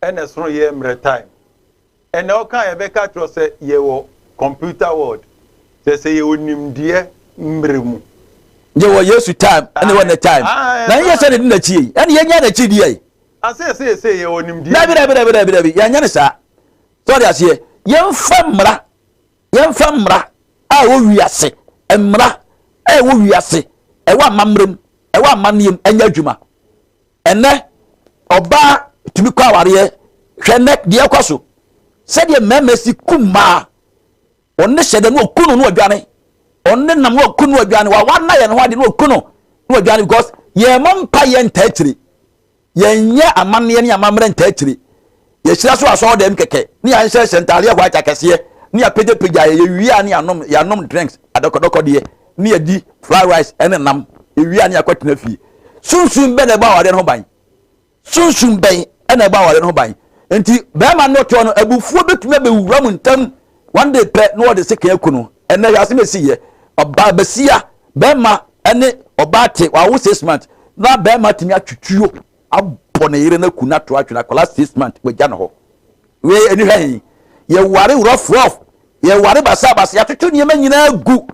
ɛna ɛsono yɛn mmerɛ time. Ɛnɛ ɔka a yɛbɛka akyerɛ wo sɛ yɛwɔ computer world, kyerɛ sɛ yɛwɔ nimdeɛ mmerɛ mu. Yɛwɔ Yesu time ɛna yɛwɔ ne time. Na yɛnyɛ sɛ na ɛdi n'akyi yi, ɛna yɛnya n'akyi deɛ yi. Ase seesei yɛwɔ nimdeɛ. Dabi dabi dabi dabi dabi yɛnyɛ ne saa. Sɛ ɔde aseɛ yɛmfa mmara yɛmfa mmara a ɛwɔ wiase mmara a ɛwɔ wiase ɛwɔ amammerɛ mu ɛwɔ amanneɛ mu ɛnyɛ adwuma. Ɛnɛ ɔbaa tumi kɔ awareɛ hwɛ nnɛ deɛ ɛkɔ so sɛdeɛ mmarima si kum mmaa Ɔne hyɛ dɛ na ɔku no na ɔdwane. Ɔne nam na ɔku no ɔdwane. Wawa na yɛn ho ade na ɔku no na ɔdwane because yɛn mɔ mpa yɛn ntaa akyire. Yɛn nyɛ amanneɛ ne amammerɛ ntaa akyire. Yɛhyira so asɔre dɛm kɛkɛ ne yɛn hyɛ ntaadeɛ white akɛseɛ ne yɛapagyapagya yɛ yɛwie a ne yɛanom yɛanom drinks adɔkɔdɔkɔ deɛ ne yɛdi fried rice ɛne nam yɛwie a ne yɛakɔtena fie. Sunsum bɛ na ɛbɔ awadeɛ no ho ban. Sunsum bɛn na ɛbɔ aware no ho ban? Enti barima no ɔtoɔ no, abufuo bɛtumi abɛwura mu ntɛm one day pɛ na ɔde sekan aku no. Ɛnnɛ hwɛ asɛm a ɛsiiɛ. Ɔbaa basia, barima ne ɔbaa te, wawo 6 months, na barima atumi atwitwuo abɔ ne yere no aku no ato atwene akwadaa 6 months, wagya no hɔ. Wei ɛni hwɛ he? Yɛware rough rough, yɛware basabasa, yɛatoto nneɛma nyinaa gu.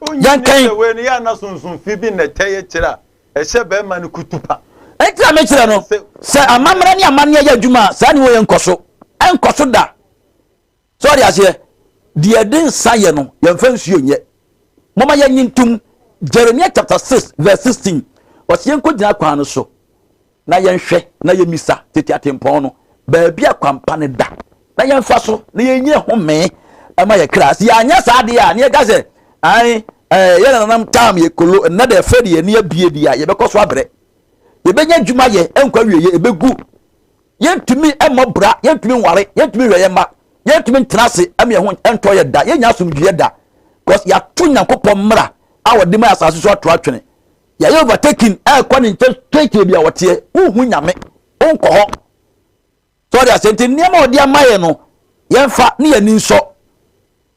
Wonyi ne sɛ wei no yɛ ana sunsum fi bi na ɛtɛ yɛ kyerɛ a Ɛhyɛ bɛrima no kutupa. Enti na mekyerɛ no sɛ amammerɛ ne amanneɛ yɛ adwuma a, saa ne wɔyɛ nkɔ so. Ɛnkɔ so da. So ɔde aseɛ? Deɛ ɛde nsa yɛ no, yɛmfa nsuo nyɛ. Momma yɛnye ntom. Jeremiah chapter 6 verse 16. Ɔse yɛnkɔgyina kwan no so na yɛnhwɛ na yɛmmisa tete atempɔn no, baabi a kwampa no da, na yɛmfa so na yɛnyɛ home ma yɛ kra. Sɛ yɛanyɛ saa adeɛ a, na yɛka sɛ, ae, ɛɛ, yɛ nananom tam yɛ kolo, nnɛ deɛ fɛ deɛ ani abie deɛ a, yɛbɛkɔ so abrɛ. Yɛbɛnya adwuma yɛ, ɛnkɔ awieɛ, ɛbɛgu. Yɛntumi mmɔ bra, yɛntumi nware, yɛntumi nhwɛ yɛn mma, yɛntumi ntena ase ma yɛn ho ntɔ yɛ da, yɛnnya asomdwoeɛ da. Because yɛato Nyankopɔn mmara a ɔde ma asase so ato atwene. Yɛayɛ overtaking ɛrekɔ ne nkyɛn straight baabi a ɔteɛ. Wonhu Nyame, wonkɔ hɔ. So ɔde aseɛ nti nneɛma a ɔde ama yɛn no yɛmfa ne yɛn ani nsɔ.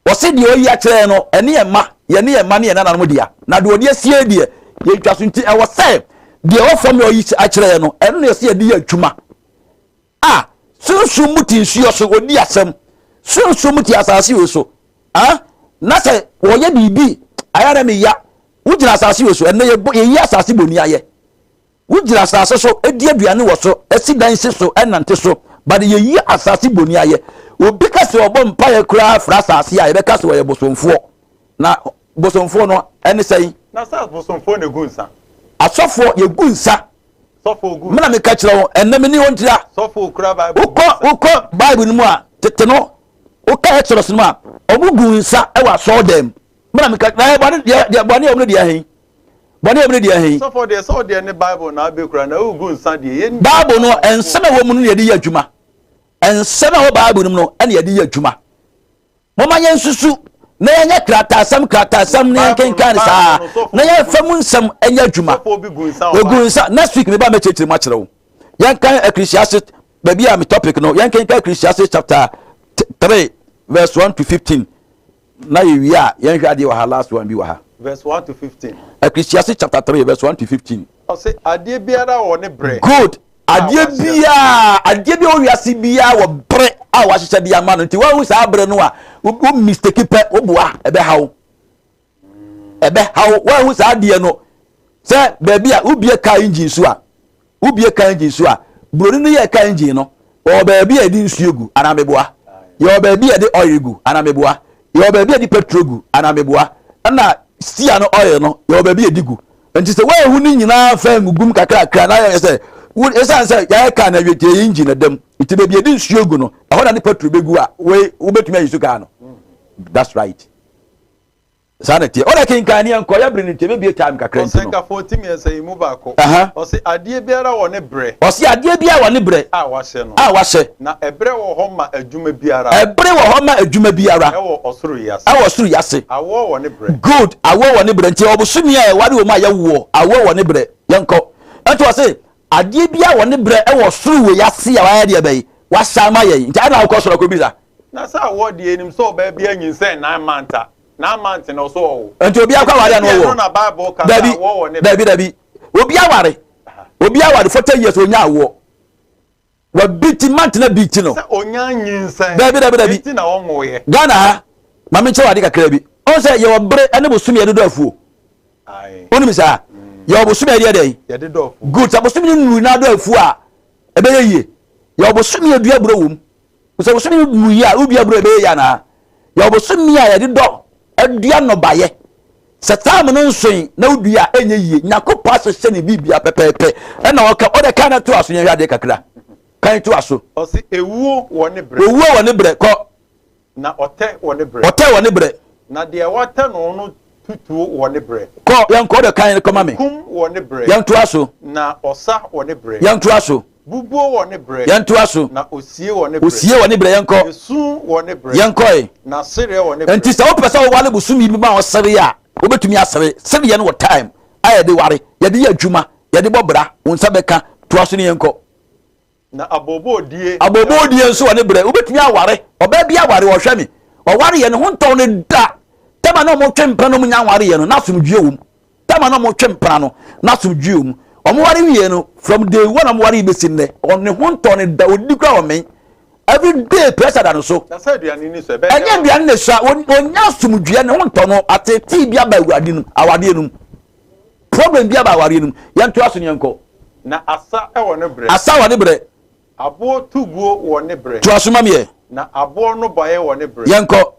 Ɔse deɛ ɔyi akyerɛ yɛn no ɛne yɛn mma, yɛne yɛn mma ne yɛn nananom dea. Na deɛ ɔde asie deɛ yɛntwa so nti ɛwɔ sɛ deɛ ɛwɔ fam na ɔyi akyerɛ yɛn no ɛno na ɛsɛ yɛde yɛ adwuma. A sunsum mu te nsuo so ɔdi asɛm. Sunsum mu te asase wei so. A na sɛ wɔyɛ biribi ayɛ na meya wogyina asase wei so ɛnɛ yɛyi asase bɔni ayɛ. Wogyina asase so di aduane wɔ so, si dan si so, nante so, but yɛyi asase boni ayɛ. Obi ka sɛ ɔbɔ mpaeɛ koraa fra asase a, yɛbɛka sɛ ɔyɛ bosomfoɔ. Na bosomfoɔ no ɛne sɛn? Na sɛ bosomfoɔ na egu nsa. Asɔfoɔ yɛgu nsa. Sɔfoɔ gu nsa. Mena meka kyerɛ wo, ɛnnɛ mene wɔn ntira. Sɔfoɔ kura Bible gu nsa. Wokɔ wokɔ Bible no mu a, tete no, woka Exodus no mu a, wɔn gu nsa wɔ asɔɔdan mu. Mena meka, na bɔne deɛ deɛ bɔne a wɔn no deɛ ɛhe? Bɔne a ɛwɔ mu no deɛ ɛhe? Sɔfo deɛ sɛ ɔdeɛ ne Bible na abɛkura na wogu nsa deɛ yɛn. Bible no nsɛm a ɛwɔ mu no na yɛde yɛ adwuma. Nsɛm a ɛwɔ Bible no mu no na yɛde yɛ adwuma. Momma yɛnsusu na yɛnyɛ krataasɛm krataasɛm na yɛnkenkan no saa na yɛmfa mu nsɛm nyɛ adwuma. Egu nsa next week meba mɛkyerɛkyerɛ mu akyerɛ wo. Yɛnkan Ecclesiastes baabi a me topic no yɛnkenkan Ecclesiastes chapter 3 verse 1 to 15. Na yɛwie a, yɛnhwɛ adeɛ wɔ ha, last one bi wɔ ha. Verse 1 to 15. Ecclesiastes chapter 3 verse 1 to 15. Ɔse adeɛ biara wɔ ne berɛ. Good. Adeɛ biara, adeɛ bi a wɔ wiase biara wɔ berɛ a wɔahyehyɛ de ama no. Nti woahu saa berɛ no a, wo mistake pɛ, woboa, ɛbɛha wo. Ɛbɛha wo. Woahu saa adeɛ no sɛ baabi a wobie car engine so a, Wobue car engine so a, buroni no yɛɛ car engine no, ɔwɔ baabi a yɛde nsuo gu anaa meboa? Yɛwɔ baabi a yɛde oil gu anaa meboa? Yɛwɔ baabi a yɛde petrol gu anaa meboa? Ɛna steer no oil no, yɛwɔ baabi a yɛde gu. Nti sɛ woanhu ne nyinaa fa ngugum kakrakra na yɛ sɛ ɛsiane sɛ yɛayɛ car no awie nti ɛyɛ engine na ɛda mu nti baabi yɛde nsuo gu no ɛhɔ na de petrol bɛgu a wei wobɛtumi ayi so car no. That's right. Saa na ɛteɛ. Ɔdɛ kenkan ne yɛnkɔ, yɛbere no nti ɛbɛbie time kakra nti no. Ɔsɛnkafoɔ ti mmiɛnsa yi mu baako. Aha. Ɔse adeɛ biara wɔ ne berɛ. Ɔse adeɛ biara wɔ ne berɛ. A wahyɛ no. A wahyɛ. Na ɛberɛ wɔ hɔ ma adwuma biara. Ɛbere wɔ hɔ ma adwuma biara. Ɛwɔ ɔsoro yi ase. Ɛwɔ ɔsoro yi ase. Awoɔ wɔ ne berɛ. Good, awoɔ wɔ ne berɛ. Nti ɔbosome a ɛware wɔ mu a yɛwoɔ, awoɔ wɔ ne berɛ. Yɛnkɔ. Ɛnti ɔse adeɛ biara wɔ ne berɛ ɛwɔ ɔsoro wei ase a wayɛ deɛ bɛyi, wahyɛ ama yɛn. Nti ɛna wokɔ soro akɔbisa. Na sɛ awoɔ deɛ yɛnim sɛ ɔbaa bi anyinsɛn 9 months a, 9 months na ɔso ɔwo. Nti obi akɔ aware a na Ɛno ɔwɔ. na Bible ka sɛ Dabi, awoɔ wɔ ne berɛ. Dabi, dabi. Obi aware, obi aware 40 years onya awoɔ. Wabiti month na biti no. Sɛ onya nyinsɛn. Dabi, dabi, dabi. Nti na ɔnwoyɛ. Ghana ha, maame nkyɛn wɔ ade kakra bi. Ɔn sɛ yɛwɔ bere ne bosome yɛde dɔ afuo. Aye. Wonim saa? Yɛwɔ bosome yɛde yɛ dɛn? Yɛde dɔ afuo. Good. Sɛ bosome no nuru na adɔ afuo a, ɛbɛyɛ yie. Yɛwɔ bosome yɛdua aburo wɔ mu. Sɛ bosome no nuru yie a, wodua aburo a ɛbɛyɛ yie anaa? Yɛwɔ bosome a yɛde dɔ adua nnɔbaeɛ. Sɛ time no nsoe na wodua a, ɛnyɛ yie. Nyankopɔn ahyehyɛ ne biribia pɛpɛɛpɛ. Ɛna ɔka, ɔde kan no to aso yɛnhwɛ adeɛ kakra. Kan to aso. Ɔse ewuo wɔ ne berɛ. Owuo wɔ ne berɛ. Kɔ. Na ɔtɛ wɔ ne berɛ. Ɔtɛ wɔ ne berɛ. Na deɛ watɛ no no tutuo wɔ ne berɛ. Kɔ, yɛnkɔ, ɔde kan kɔma me. Kum wɔ ne berɛ. Yɛntoa so. Na ɔsa wɔ ne berɛ. Yɛntoa so. Bubuo wɔ ne berɛ. Yɛntoa so. Na osie wɔ ne berɛ. Osie wɔ ne berɛ, yɛnkɔ. Esu wɔ ne berɛ. Yɛnkɔ. Na sereɛ wɔ ne berɛ. Nti sɛ wopɛ sɛ woware bosome bi ma ɔsere a, wobɛtumi asere. Sereɛ no wɔ time a yɛde ware, yɛde yɛ adwuma, yɛde bɔ bra, wo nsa bɛka. Toa so ne yɛnkɔ. Na aboobɔodie. Aboobɔodie nso wɔ ne berɛ. Wobɛtumi aware. Ɔbaa bi aware, ɔhwɛ me. Ɔware yɛ ne ho ntɔn ne da. Tɛma na ɔmo twe mpena na ɔmo nya nware yɛ no, na asomdwie wɔ mu. Tɛma na ɔmo twe mpena no, na asomdwie wɔ mu. Ɔmo ware wie no, from day one ɔmo ware yi bɛsi nnɛ, ɔne ho ntɔn ne da, ɔdidi kura ɔmɛn. Every day pressure da no so. Na sɛ aduane ni so ɛbɛyɛ. Ɛnyɛ aduane na esua, ɔnya asomdwie, ne ho ntɔ no, atetee bi aba awurade no, awadeɛ no mu. Problem bi aba awadeɛ no mu. Yɛntoa so ne yɛnkɔ. Na asa wɔ ne berɛ. Asa wɔ ne berɛ. Aboɔ tuguo wɔ ne berɛ. Toa so ma meɛ. Na aboɔ no baeɛ wɔ ne berɛ. Yɛnkɔ.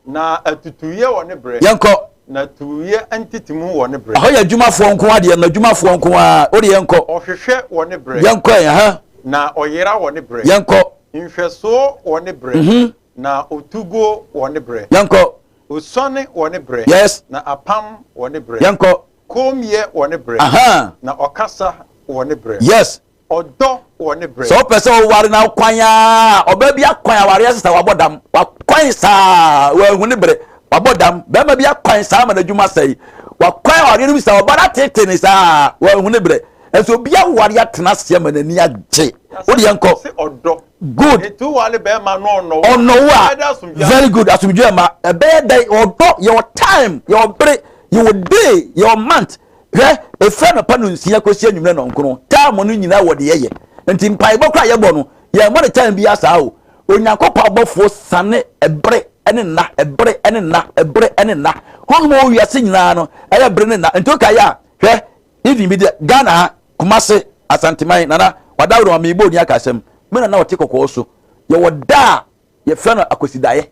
Na atutuyɛ wɔ ne berɛ. Yɛnkɔ. Na tuuyɛ ntetemu wɔ ne berɛ. Ɛhɔ yɛ adwumafoɔ nko adeɛ no, adwumafoɔ nko ara. Wode yɛnkɔ. Ɔhwehwɛ wɔ ne berɛ. Yɛnkɔ ɛ, aha. Na ɔyera wɔ ne berɛ. Yɛnkɔ. Nhwɛsoɔ wɔ ne berɛ. Na otuguo wɔ ne berɛ. Yɛnkɔ. Osuane wɔ ne berɛ. Na apam wɔ ne berɛ. Yɛnkɔ. Kommyɛ wɔ ne berɛ. Na ɔkasa wɔ ne berɛ. Ɔdɔ wɔ ne berɛ. Sɛ wopɛ sɛ woware na kwan a, ɔbaa bi akwan awareɛ sesa wabɔ dam. Wakwan saa, wanhu ne berɛ. Wabɔ dam. Bɛrima bi akwan saa ma n'adwuma sɛe. Wakwan awareɛ no mu saa, ɔbaa no atete ne saa, wanhu ne berɛ. Ɛnso obi aware atena ase ama n'ani agye. Wode yɛnkɔ. Sɛ ɔdɔ. Good. Etu wale bɛrima no ɔnɔ wo. Ɔnɔ wo a. Very good. Asomdwe ma. Ɛbɛyɛ dɛ ɔdɔ, yɛwɔ time, yɛwɔ bere, yɛwɔ day, yɛwɔ month. Hwɛ, ɛfiri anɔpa 6 kɔsi anwummerɛ 9, time no nyinaa wɔ deɛ yɛyɛ. Nti mpaebɔ koraa yɛbɔ no, yɛmmɔ ne time biara saa o. Onyankopɔn abɔfoɔ sane ɛbere ne nna, ɛbere ne nna, ɛbere ne nna. Honhom a ɛwɔ wiase nyinaa no, ɛyɛ bere ne nna. Nti wokae a, hwɛ, even bi deɛ, Ghana ha, Kumase, Asanteman, Nana, wadaworo ma meebɔ oni aka asɛm. Me nana ɔte kɔkɔɔ so. Yɛwɔ da a yɛfrɛ no Akwasidaeɛ.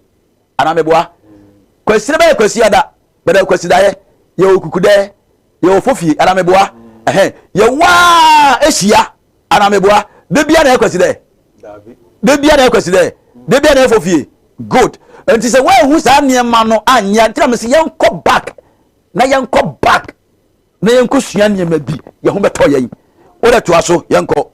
Anaa meboa? Kwasida bɛyɛ Kwasiada, bɛdɛ Kwasidaeɛ. Yɛwɔ Kukudɛ, yɛwɔ Fofie, anaa meboa? Ɛhɛn, yɛwɔ a ehyia, anaa meboa? Da bia na ɛyɛ Kwasidɛ? Da bia na ɛyɛ Kwasidɛ? Da bia na ɛyɛ Fofie? Good. Nti sɛ woanhu saa nneɛma no anyɛ, nti na mese yɛnkɔ back, na yɛnkɔ back, na yɛnkɔ sua nneɛma bi, yɛn ho bɛtɔ yɛn. Wode toa so, yɛnkɔ.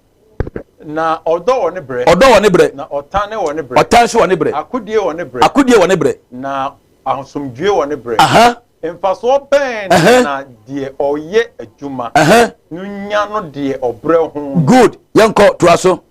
Na ɔdɔ wɔ ne berɛ. Ɔdɔ wɔ ne berɛ. Na ɔtan wɔ ne berɛ. Ɔtan nso wɔ ne berɛ. Akodie wɔ ne berɛ. Akodie wɔ ne berɛ. Na asomdwoeɛ wɔ ne berɛ. Mfasoɔ bɛn na deɛ ɔyɛ adwuma no nya no deɛ ɔbrɛ ho no? Good. Yɛnkɔ, toa so.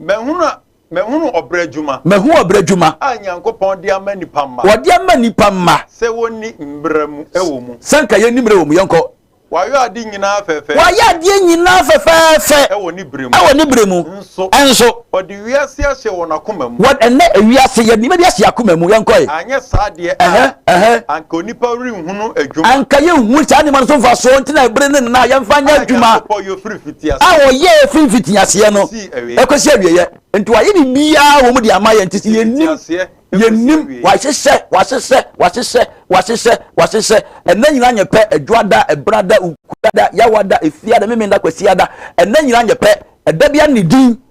Mahunu mahunu ɔbrɛ adwuma. Mahu ɔbrɛ adwuma. A Nyankopɔn de ama nipa mma. Wɔde ama nipa mma. Sɛ wɔnni mmerɛ mu wɔ mu. Sɛ nka yɛnni mmerɛ wɔ mu. Yɛnkɔ. Wayɛ ade nyinaa fɛfɛɛfɛ. Wayɛ adeɛ nyinaa fɛfɛɛfɛ. Ɛwɔ ne berɛ mu. Ɛwɔ ne berɛ mu. Nso. Nso. Ɔde wiase ahyɛ wɔn akoma mu. Wɔ ɛnɛ ewiase yɛde nneɛma bi ahyɛ akoma mu. Yɛnkɔ ɛ. Anyɛ saa deɛ a. Ɛhɛ. Anka onipa renhunu adwuma. Anka yɛnhu saa nneɛma no so mfasoɔ nti na ɛbere ne nna yɛmfa nyɛ adwuma. A Nyankopɔn yɛ firi mfitiaseɛ. A ɔyɛɛ firi mfitiaseɛ no. Kɔsii awieɛ. Ɛkɔsi awieɛ. Nti wayɛ biribiara wɔ mu de ama yɛn nti sɛ yɛnnim. Yɛnnim, wahyehyɛ, wahyehyɛ, wahyehyɛ, wahyehyɛ, wahyehyɛ. Ɛnna nyinaa nyɛ pɛ, Adwoada, Ɛbenada, Wukuada, Yawada, Efiada, Memenda, Kwasiada. Ɛnna nyinaa nyɛ pɛ, ɛda biara ne din.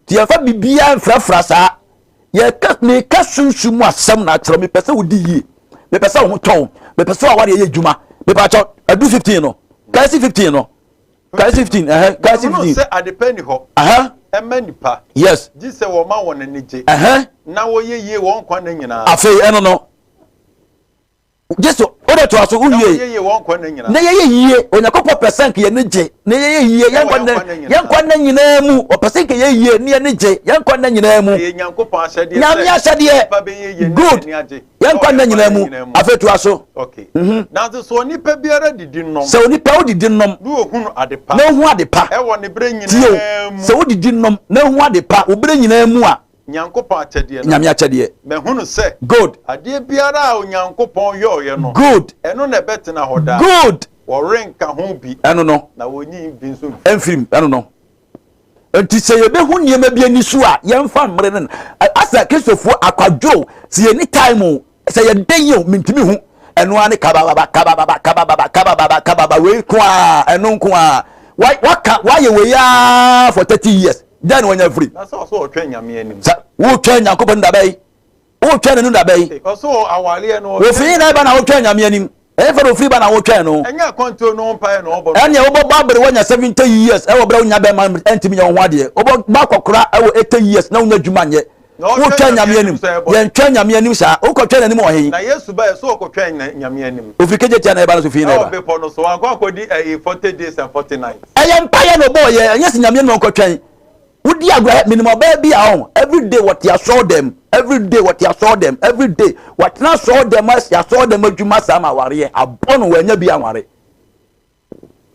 Nti yɛmfa biribiara mfrafra saa. Yɛka, meka sunsum mu asɛm na akyerɛ wo. Mepɛ sɛ wodi yie. Mepɛ sɛ wo ho tɔ wo. Mepɛ sɛ awareɛ yɛ adwuma. Mepakyɛw, adu 15 no. Kae si 15 no. Kae si 15, ɛhɛ, kae si Mehunu 15. sɛ adepa nni hɔ ɛma nnipa, gye sɛ wɔma wɔn ani gye, na wɔyɛ yie wɔn nkwa nna nyinaa. Afei ɛno no, gye so wode toa so Na wowie. wɔyɛ yie wɔn nkwa nna nyinaa. Na yɛyɛ yie. Onyankopɔn pɛ sɛ nka yɛn gye na yɛyɛ yie yɛn nkwa nna, yɛn nkwa nna nyinaa mu. Ɔpɛ sɛ nka yɛyɛ yie na yɛn gye yɛn nkwa nna nyinaa mu. Ɛyɛ Nyankopɔn ahyɛdeɛ Nyame sɛ ahyɛdeɛ. nnipa bɛyɛ yie na Good. yɛn ani agye Yɛn wɔ nkwa yɛn nna nkwa nyinaa nna mu. nyinaa mu. Afei toa so. Okay. Nanso sɛ onipa biara didi nom. Sɛ onipa wodidi nom. Na ohunu ade pa. Na ohu ade pa. Ɛwɔ ne berɛ Tie o, nyinaa mu. sɛ wodidi nom na ohu ade pa wo berɛ nyinaa mu a. Nyankopɔn akyɛdeɛ no. Nyame akyɛdeɛ. Mahunu sɛ. Good. Adeɛ biara a Onyankopɔn yɔeɛ no. Good. Ɛno na ɛbɛtena hɔ daa. Good. Wɔrenka ho bi. Ɛno no. Na wɔnyi bi nso mfiri. Mfiri mu, ɛno no. Nti sɛ yɛbɛhu nneɛma bi ani so a, yɛmfa mmere no. Asɛ Kristofoɔ akwadwo, sɛ yɛni time o, sɛ yɛdɛn yi o, mentumi hu. Ɛno ara ne kabababa, kabababa, kabababa, kabababa, kababa, wei nko ara, ɛno nko ara. Waka, wayɛ wei ara for 30 years. Dɛn na wanya afiri? Na sɛ ɔsɛ ɔtwɛn Nyame anim. Sɛ wotwɛn Nyankopɔn da bɛyi? Wotwɛn n'anim da bɛyi? Ɔsɛ awareɛ no. Wofiri na ɛba na wotwɛn Nyame anim. Ɛmfa na ofiri ba na wotwɛn no. Ɛnyɛ akwantuo no ho mpaeɛ na ɔbɔ no. Ɛnneɛ wobɛbɔ abere woanya 70 years ɛwɔ berɛ wonya bɛrima ɛntumi nyɛ wo ho adeɛ. Wobɛbɔ akɔkora ɛwɔ 80 years na wonya adwuma nyɛ. Wotwɛn Nyame anim. Yɛntwɛn Nyame anim saa. Wokɔtwɛn n'anim wɔ he? Na Yesu baeɛ so ɔkɔtwɛn Nyame anim. Ofiri Kejetia na ɛba no so fii na ɛba. Ɛwɔ bepɔ no so. Wankɔ ankɔdi ɛyi 40 days and 40 nights. Ɛyɛ mpaeɛ na ɔbɔɔyɛ, ɛnyɛ sɛ Nyame anim na ɔnkɔtwɛn. Wodi agorɔ ɛ, menim ɔbaa bi a ɔn, everyday wɔte asɔɔ dɛm, everyday wɔte asɔɔ dɛm, everyday watena asɔɔ dɛm asi asɔɔ dɛm adwuma saa ma awareɛ abɔ no wanya bi anware.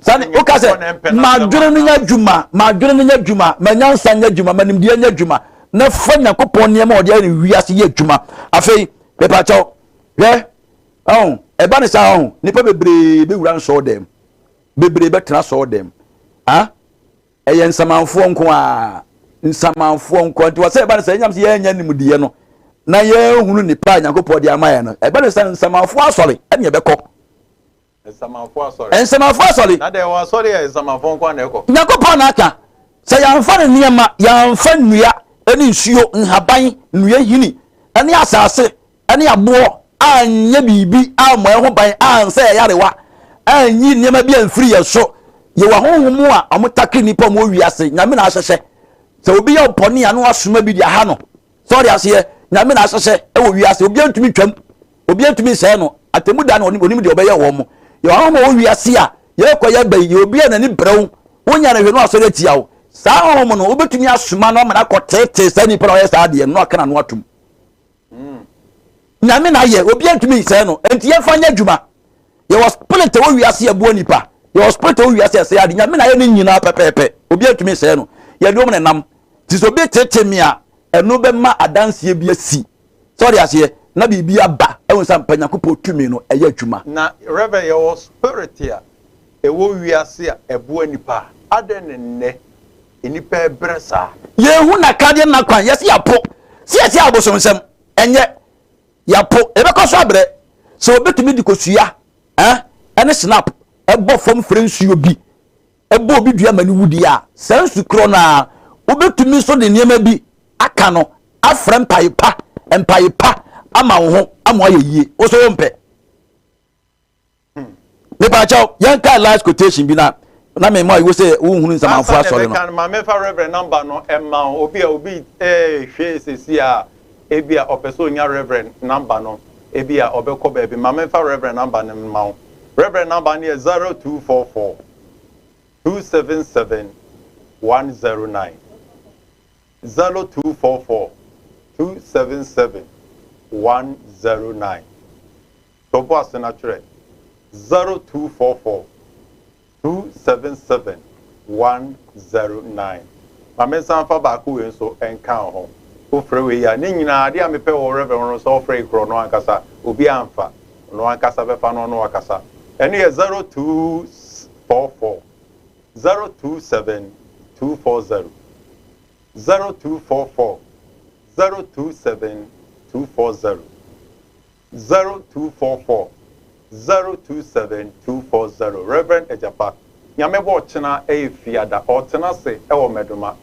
Sani woka sɛ madwene no nyɛ adwuma, madwene no nyɛ adwuma, ma nyansa nyɛ adwuma, ma nimdeɛ nyɛ adwuma, na fa Nyankopɔn nneɛma a ɔde ayɛ no wiase yɛ adwuma. Afei, mepakyɛw, hwɛ, ɔn, ɛba ne saa ɔn, nnipa bebree bɛwura nsɔɔ dɛm, bebree bɛtena asɔɔ dɛm. Ah? Ɛyɛ nsamanfoɔ nko ara, nsamanfoɔ nko ara. Nti wɔ sɛ ɛba no sɛ ɛnyam sɛ yɛanya nimdeɛ no na yɛhunu nipa a Nyankopɔn de ama yɛn no. Ɛba no sɛ nsamanfoɔ asɔre ɛne ɛbɛkɔ. Nsamanfoɔ asɔre. Nsamanfoɔ asɔre. Na deɛ wɔn asɔre yɛ nsamanfoɔ nko ara na ɛkɔ. Nyankopɔn na aka sɛ yɛamfa ne nneɛma, yɛamfa nnua ne nsuo, nhaban, nnua hini ne asase ne aboɔ anyɛ biribi ammɔ yɛn ho ban, ansɛ yɛn yarewa, anyi nneɛma bi amfiri yɛn so. Yɛwɔ ahonhom a wɔtakere nnipa a wɔwɔ wiase. Nyame na ahyehyɛ. Sɛ obi yɛ bɔne a na wasoma bi de aha no. Sɛ ɔde aseɛ, Nyame na ahyehyɛ wɔ wiase. Obiara ntumi ntwam. Obiara ntumi nsɛe no. Atemmu da no onim deɛ ɔbɛyɛ wɔn. Yɛwɔ ahonhom a wɔwɔ wiase a yɛrekɔ yɛba yi, yɛwɔ obi a n'ani brɛ wo. Wonya no hwɛ na wasɔre atia wo. Saa honhom no, wobɛtumi asoma no ama no akɔteetee saa nipa no a ɔyɛ saa adeɛ no na waka n'ano atom. Nyame na ayɛ, obiara ntumi nsɛe no. Enti yɛmfa nyɛ adwuma. Yɛwɔ spirit ɛwɔ wiase ɛboa nipa. Yɛwɔ spirit ɛwɔ wiase ɛsɛe ade. Nyame na ayɛ ne nyinaa pɛpɛɛpɛ. Obiara ntumi nsɛe no. Yɛde wɔn na ɛnam. Nti sɛ obi tete me a, ɛno bɛma adanseɛ bi asi. Sɛ ɔde aseɛ, na biribi aba. Ɛhu sɛ ampa Nyankopɔn tumi no ɛyɛ adwuma. Na Rev. Yɛwɔ spirit a ɛwɔ wiase a ɛboa nipa a, adɛn na nnɛ Nnipa rebrɛ saa. Yɛnhu n'akadeɛ ne n'akwan. Yɛse yɛapo. Sɛ yɛte abosomsɛm, ɛnyɛ. Yɛapo. Yɛbɛkɔ so abrɛ. Sɛ obetumi de kosua eh, ɛne snap ɛbɔ fam frɛ nsuo bi ɛbɔ obi dua ma no wu deɛ a, saa nsu korɔ no ara, wobɛtumi nso de nneɛma bi aka no afrɛ mpae pa, mpae pa ama wo ho ama woayɛ yie. Wo nso wompɛ. Mepaakyɛw, yɛnkae last quotation bi na na me ma wo sɛ wohunu nsamanfo asɔre no. Ansa na ma mefa reverend number no ɛma wo obi a obi ɛɛhwɛ sɛsi a ebi a ɔpɛ sɛ onya reverend number no ebi a ɔbɛkɔ baabi ma mefa reverend number no ma wo. Reverend number no yɛ 0244 277 109 0244 277 109. To bo ase na twerɛ, 0244 277 109. Ma mensan mfa baako wei nso nka wo ho. Wofrɛ wei a, ne nyinaa, adeɛ a mepɛ wɔ Rev. ho no sɛ ɔfrɛ yi korɔ ɔno ankasa, obiara mfa. Ɔno ankasa bɛfa no ɔno akasa. Ɛno yɛ 0244 027 240. 0244 027 240. 0244 027 240 Rev Agyapa, Nyame bɔ ɔkyena ɛyɛ fiada ɔɔtena ase ɛwɔ Mɛdoma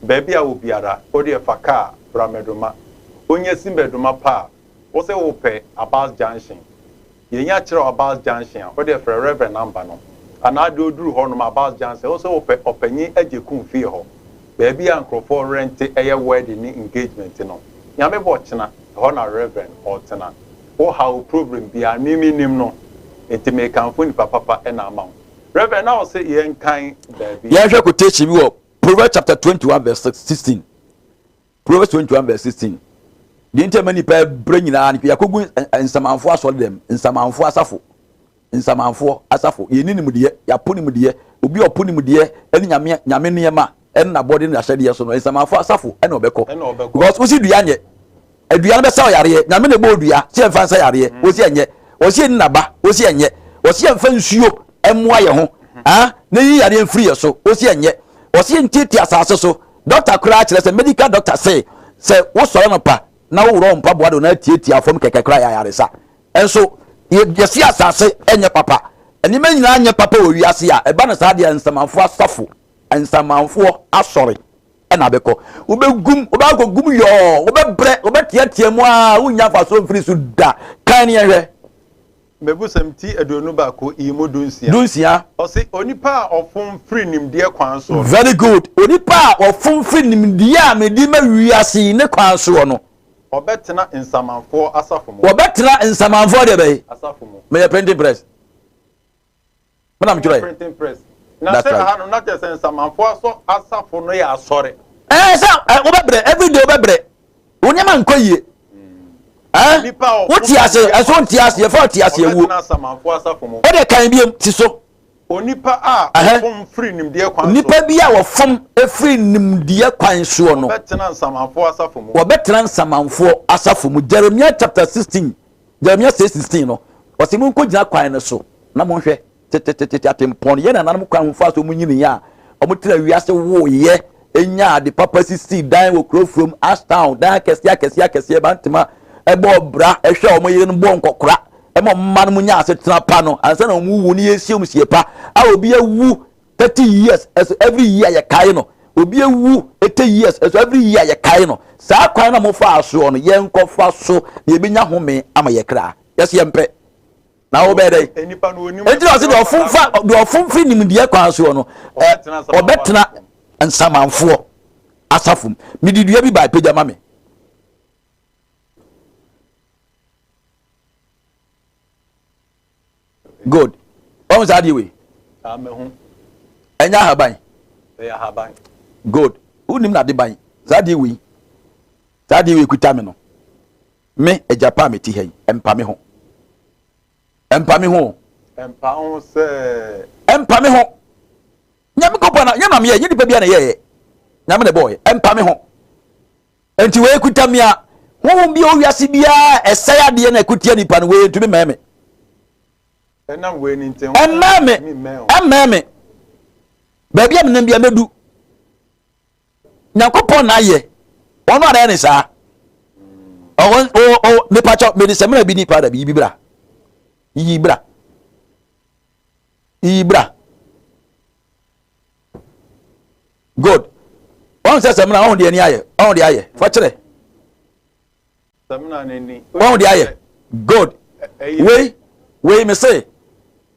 baabi a wɔ biara wodeɛ fa car bra Mɛdoma wonya si Mɛdoma pɛ a wose wopɛ Abas junction. Yɛnya kyerɛ wo Abas Junction a, wodeɛ frɛ Reverend number no. Anaa deɛ ɔduru hɔ nom Abas Junction, wo sɛ wopɛ Ɔpanyin Agyekum fie hɔ, baabi a nkorɔfoɔ rɛnte ɛyɛ wedding ne engagement no. Nyame bɔ kyena, ɛhɔ na Reverend ɔɔtena. Wo haw, wo problem biara, me mennim no, nti meekamfo nipa papa na ama wo. Reverend, na wo se yɛnkan baabi. Yɛnhwɛ quotation bi wɔ Proverbs chapter 21 verse 16. Proverbs 21 verse 16. Deɛ nti a ɛma nnipa brɛ nyinaa no, yɛakɔgu nsamanfoɔ asɔre dɛm, nsamanfoɔ asafo, nsamanfoɔ asafo. Yɛnni nimdeɛ, yɛapo nimdeɛ. Obi a ɔpo nimdeɛ ne nyame nyame nneɛma ɛne n'abɔde ne n'ahyɛdeɛ so no, nsamanfoɔ asafo ɛna ɔbɛkɔ. Because wosi dua nyɛ, adua no bɛsa ɔyareɛ. Nyame na ɛbɔ odua, sɛ yɛmfa nsa yareɛ, mm. wosi ɛnyɛ. Wɔsi ɛni n'aba, wosi ɛnyɛ. Wɔsi yɛmfa nsuo ɛmmoa yɛn ho, ah, na yi yareɛ mfiri yɛ so, wosi ɛnyɛ. Wɔsi yɛntiatia asase so. Dɔkta koraa kyerɛ sɛ medical doctor se sɛ wosɔre anɔpa na woworɔ wo mpaboa de wo nan atiatia fam kɛkɛ koraa yɛ ayaresa. Nso yɛse asase nyɛ papa. Nneɛma nyinaa nyɛ papa wɔ wiase a ɛba no saa deɛ nsamanfoɔ asafo, nsamanfoɔ asɔre na abɛkɔ. Wobɛgum, wobɛakɔgum yɔɔ, wobɛbrɛ, wobɛteatea mu ara wonnya mfasoɔ mfiri so da. Kan ne yɛnhwɛ. Mmebusɛm ti 21 yi mu dunsia. Dunsia. Ɔse, Onipa a ɔfom firi nimdeɛ kwan soɔ no. Very good. Onipa a ɔfom firi nimdeɛ a mede ma wiase yi ne kwan soɔ no. Ɔbɛtena nsamanfoɔ asafo mu. Ɔbɛtena nsamanfoɔ deɛ bɛyi. Asafo mu. Meyɛ printing press. Me na metwerɛ. Printing press. Na sɛ aha no na kyerɛ sɛ nsamanfoɔ asɔ asafo no yɛ asɔre. Ɛɛ sɛ wobɛbrɛ everyday wobɛbrɛ wo nneɛma nkɔ yie. Ɛɛ wote ase ɛso nte ase yɛfa ɔte ase awuo. Wode kan biem ti so. Onipa a ɔfom firi nimdeɛ kwan soɔ. Nipa bi a wɔfom firi nimdeɛ kwan soɔ no. Wɔbɛtena nsamanfoɔ asafo mu. Wɔbɛtena nsamanfoɔ asafo mu. Jeremiah chapter 16 Jeremia 6:16 no, ɔse monkɔgyina kwan no so na monhwɛ tetetete atempɔn no, yɛn nananom kwan ho faa so wɔn nyiniiɛ a wɔn tena wiase woeɛ nyaa ade papa sisii dan wɔ kuro furom Ashtown dan akɛseɛ akɛseɛ akɛseɛ bantema ɛbɔɔ bra ɛhwɛ wɔn yere no bɔɔ nkɔkora ɛma wɔn mma no mu nya asetena pa no ansa na wɔn wu no yɛsie wɔn sie pa a obi awu 30 years ɛso every year yɛkae no obi awu 80 years ɛso every year yɛkae no saa kwan na mofaa soɔ no yɛnkɔfa so na yɛbɛnya home ama yɛ kra yɛsɛ yɛmpɛ na wobɛyɛ dɛn enti na ɔse deɛ ɔfomfa deɛ ɔfom firi nimdeɛ kwan soɔ no ɔbɛtena nsamanfoɔ asafo mu mede dua bi baa pagya ma me Good. Wɔn saa adeɛ wei. Ɛnyɛ ahaban. Ɛyɛ ahaban. Good. Wonim na adeban. Saa adeɛ wei. Saa adeɛ wei kuta me no. Me agya pa a mete ha yi, ɛmpa me ho. Ɛmpa me ho. Ɛmpa ho sɛ. Ɛmpa me ho. Nyame kɔpɔ na nyɛ na meyɛ, nyɛ nipa bi a na yɛyɛ. Nyame na ɛbɔɔ yɛ. Ɛmpa me ho. Enti wei kuta me a, honhom bi a ɔwɔ wiase biara a ɛsɛe adeɛ na ɛko tia nipa no, wei ntumi mmɛn me. Ɛnam wei no nti, ɛmmɛn me, ɛmmɛn me. Baabi a menam bia mɛdu. Nyankopɔn na ayɛ, ɔno a na ayɛ ne saa. Ɔwɔ, ɔwɔ, ɔwɔ, mepakyɛ, mede sɛmina bi ni paada bi, yi bi bra. Yiyi bra. Yiyi bra. Good. Wɔn sɛ sɛmina wɔn deɛ ani ayɛ wɔn deɛ ayɛ fa kyerɛ. Sɛmina n'ani. Wɔn deɛ ayɛ good. Wei wei me se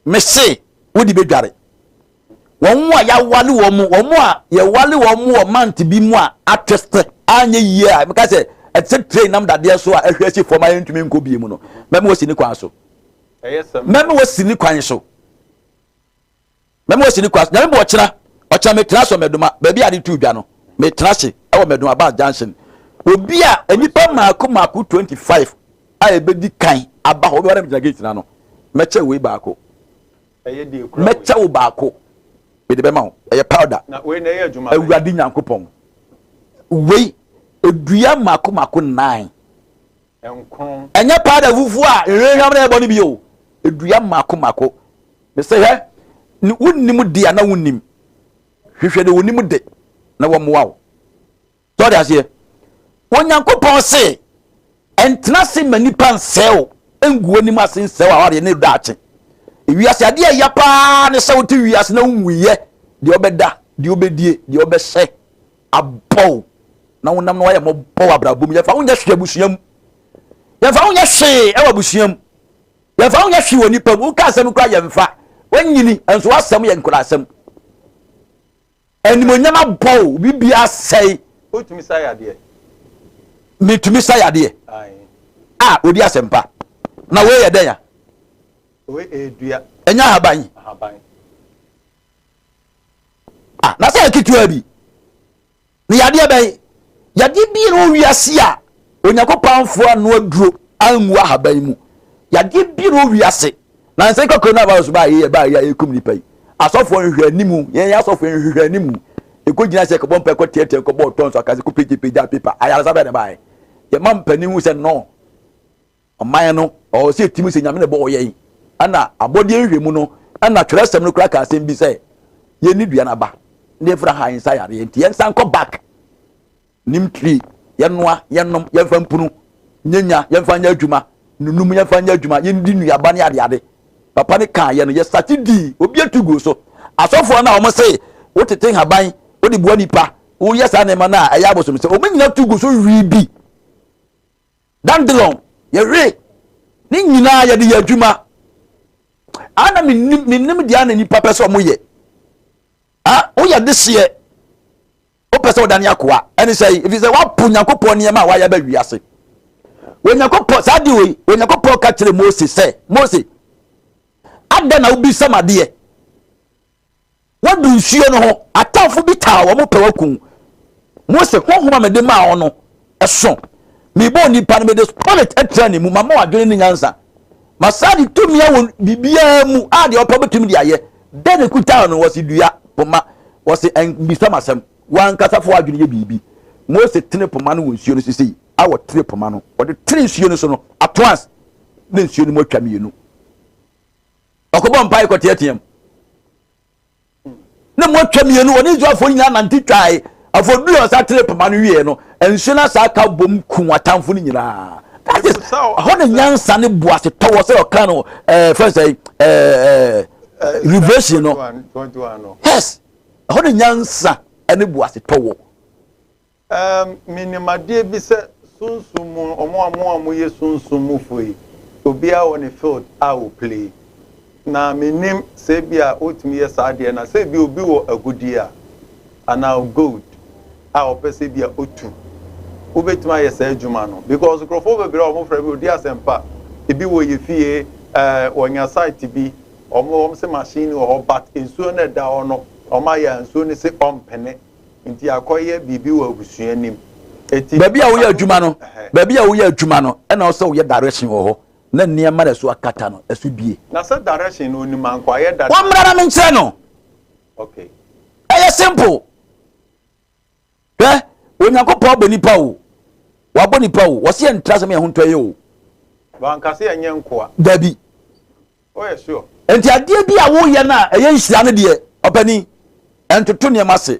me se wodi bɛ dware. Wɔn a yɛawale wɔn mu wɔn a yɛwale wɔn mu wɔ mant bi mu a atweste anyɛ yie a meka sɛ ɛte sɛ train nam dadeɛ so a ɛhwɛ asi fam a yɛntumi nkɔ bie mu no mɛma wɔsi ne kwan so. Mɛma wɔsi ne kwan so. Mɛma wasi ne kwa so. Nyame bɔ ɔkyena, ɔkyena metena ase wɔ Mɛdoma, baabi a ade tu dwa no. Metena ase wɔ Mɛdoma Bus Junction. Obi a nnipa mmaako mmaako 25 a ebedi kan aba hɔ, wobɛba na megyina gate no ano. Mɛkyɛ wei baako. Mɛkyɛ wo baako. Mede bɛma wo. Ɛyɛ powder. Awurade Nyankopɔn. Wei, edua mmaako mmaako nnan. Ɛnyɛ powder fufuo a nhwehwam na ɛbɔ no bi o. Edua mmaako mmaako. Mesɛ hwɛ, wonnim de a na wonnim. Hwehwɛ de wonim de na wɔmmoa wo. Sɛ ɔde aseɛ. Onyankopɔn se, ɛntena ase ma nipa nsɛe wo, ngu w'anim ase nsɛe w'awareɛ ne daakye. Ewiase adeɛ a ɛya paa ne sɛ wote wiase na wonwuiɛ, deɛ wobɛda, deɛ wobɛdie, deɛ wobɛhyɛ abɔ wo na wonam na wayɛ mmɔbɔ wɔ abrabɔ mu. Yɛmfa wo nyɛ hwee abusua mu. Yɛmfa wo nyɛ hwee wɔ abusua mu. Yɛmfa wo nyɛ hwee wɔ nnipa mu. Woka asɛm koraa yɛmfa. Woanyini nso w'asɛm yɛ nkuraasɛm. Animonyam abɔ wo, biribiara asɛe. Wotumi sa yadeɛ? Metumi sa yadeɛ. A odi asɛmpa. Na wei yɛ dɛn a? Wei ɛyɛ dua. Ɛnyɛ ahaban. Ahaban. Ah, na sɛ ketewa bi. Na yadeɛ bɛn? Yadeɛ bi na wɔ wiase a Onyankopɔn amfoa ano aduro angu ahaban mu. Yadeɛ bi na wɔ wiase. Na nsɛn kɔ coronavirus baa yɛ baa yɛ a yɛkum nipa yi. Asɔfoɔ nhwehwɛ animu, yɛn asɔfoɔ nhwehwɛ animu. Ɛkɔ gyina sɛ kɔbɔ mpɛ kɔ teɛteɛ kɔbɔ ɔtɔn so akase kɔ pegyapegya pepa. Ayaresa bɛn na ɛbaeɛ? Yɛma mpanin hu sɛ no. Ɔman no, ɔwɔ sɛ yɛtumi sɛ Nyame na ɛbɔɔ yɛn. Ɛna abɔdeɛ nhwɛmu no, ɛna twerɛsɛm no koraa ka asɛm bi sɛ, yɛnni dua no aba na yɛmfiri ha nsa yareɛ nti yɛnsan nkɔ back nim tree, yɛnoa, yɛnom, yɛmfa mpunu, nyɛ nya, yɛmfa nyɛ adwuma, nunum, yɛmfa nyɛ adwuma, yɛndi nnuaba ne adeade. Papa no kaa yɛ no, yɛsate dii, obi atu guu so. Asɔfoɔ no a wɔn se wotete nhaban, wode boa nipa, woyɛ saa nneɛma no a ɛyɛ abosomsɛm, wɔn nyinaa tu gu so wii bi. Dandelion, yɛwe ne nyinaa yɛde yɛ adwuma. Ana menim menim deɛ ana nipa pɛ sɛ ɔmo yɛ. Ah, woyɛ dehyeɛ wopɛ sɛ wodane akoa ɛne sɛ ɛfiri sɛ woapo Nyankopɔn nneɛma a wayɛ ba wiase. Onyankopɔn saa de wei Onyankopɔn ka kyerɛ Mose sɛ Mose adɛn na wobisa m adeɛ Woadu nsuo no ho, atamfo bi taa wɔn pɛ wɔaku wo. Mose, honhom a mede maa wo no, ɛso. Mebɔɔ nipa no, mede spirit atra ne mu, mama wo adwene ne nyansa. Masan de tumi awɔ biribiara mu a deɛ ɔpɛ bɛtumi de ayɛ. Dɛn na ɛkuta no? Wɔse dua, poma. Wɔse ɛnbisa m'asɛm. W'ankasa fa w'adwene yɛ biribi. Mose tene poma no wɔ nsuo no so sei, a wɔtene poma no, wɔde tene nsuo no so no, at once, na nsuo no mu atwa mmienu. Ɔkɔbɔ mpae kɔteateam. Na mu atwa mmienu, wɔne Israelfoɔ nyinaa nante twae. Afɔduru a ɔsa tere poma no wieɛ no, nsuo no asa aka bom kum atamfo no nyinaa. That is, ɛhɔ na nyansa ne boasetɔ wɔ sɛ ɔka no ɛɛ fɛn sɛ ɛɛ ɛɛ revelation no. Yes, ɛhɔ na nyansa ne boasetɔ wɔ. Erm menim adeɛ bi sɛ sunsum mu ɔmo a mo a moyɛ sunsum mu foɔ yi obiara wɔ ne field a ɔ play na menim sɛ ebia wotumi yɛ saa adeɛ no a sɛ ebia obi wɔ agudie a anaa gold a ɔpɛ sɛ ebia otu wobɛtumi ayɛ saa adwuma no because nkurɔfoɔ bebree a wɔn frɛ me odi asɛmpa ebi wɔ yɛ fie ɛɛ wɔnya site bi wɔn wɔn se machine wɔ hɔ but nsuo no ɛda hɔ no wɔn ayɛ a nsuo no se ɔmpene Nti akɔyɛ biribi wɔ abusua nim. Eti Baabi a woyɛ adwuma no, baabi a woyɛ adwuma no, ɛna ɔsɛ woyɛ direction wɔ hɔ na nneɛma na ɛso akata no ɛso bie. Na sɛ direction no onim anko ayɛ dada. Wɔmmra na menkyerɛ no. Okay. Ɛyɛ simple. Hwɛ, Onyankopɔn abɔ nipa o. Wabɔ nipa o. Wɔsi yɛn ntra sɛ yɛn ho ntɔ yɛ o. Wanka sɛ yɛnyɛ nkoa. Dabi. Woyɛ sure? Nti adeɛ bi a woyɛ no a ɛyɛ nhyira no deɛ, ɔpanin, ɛntoto nneɛma ase.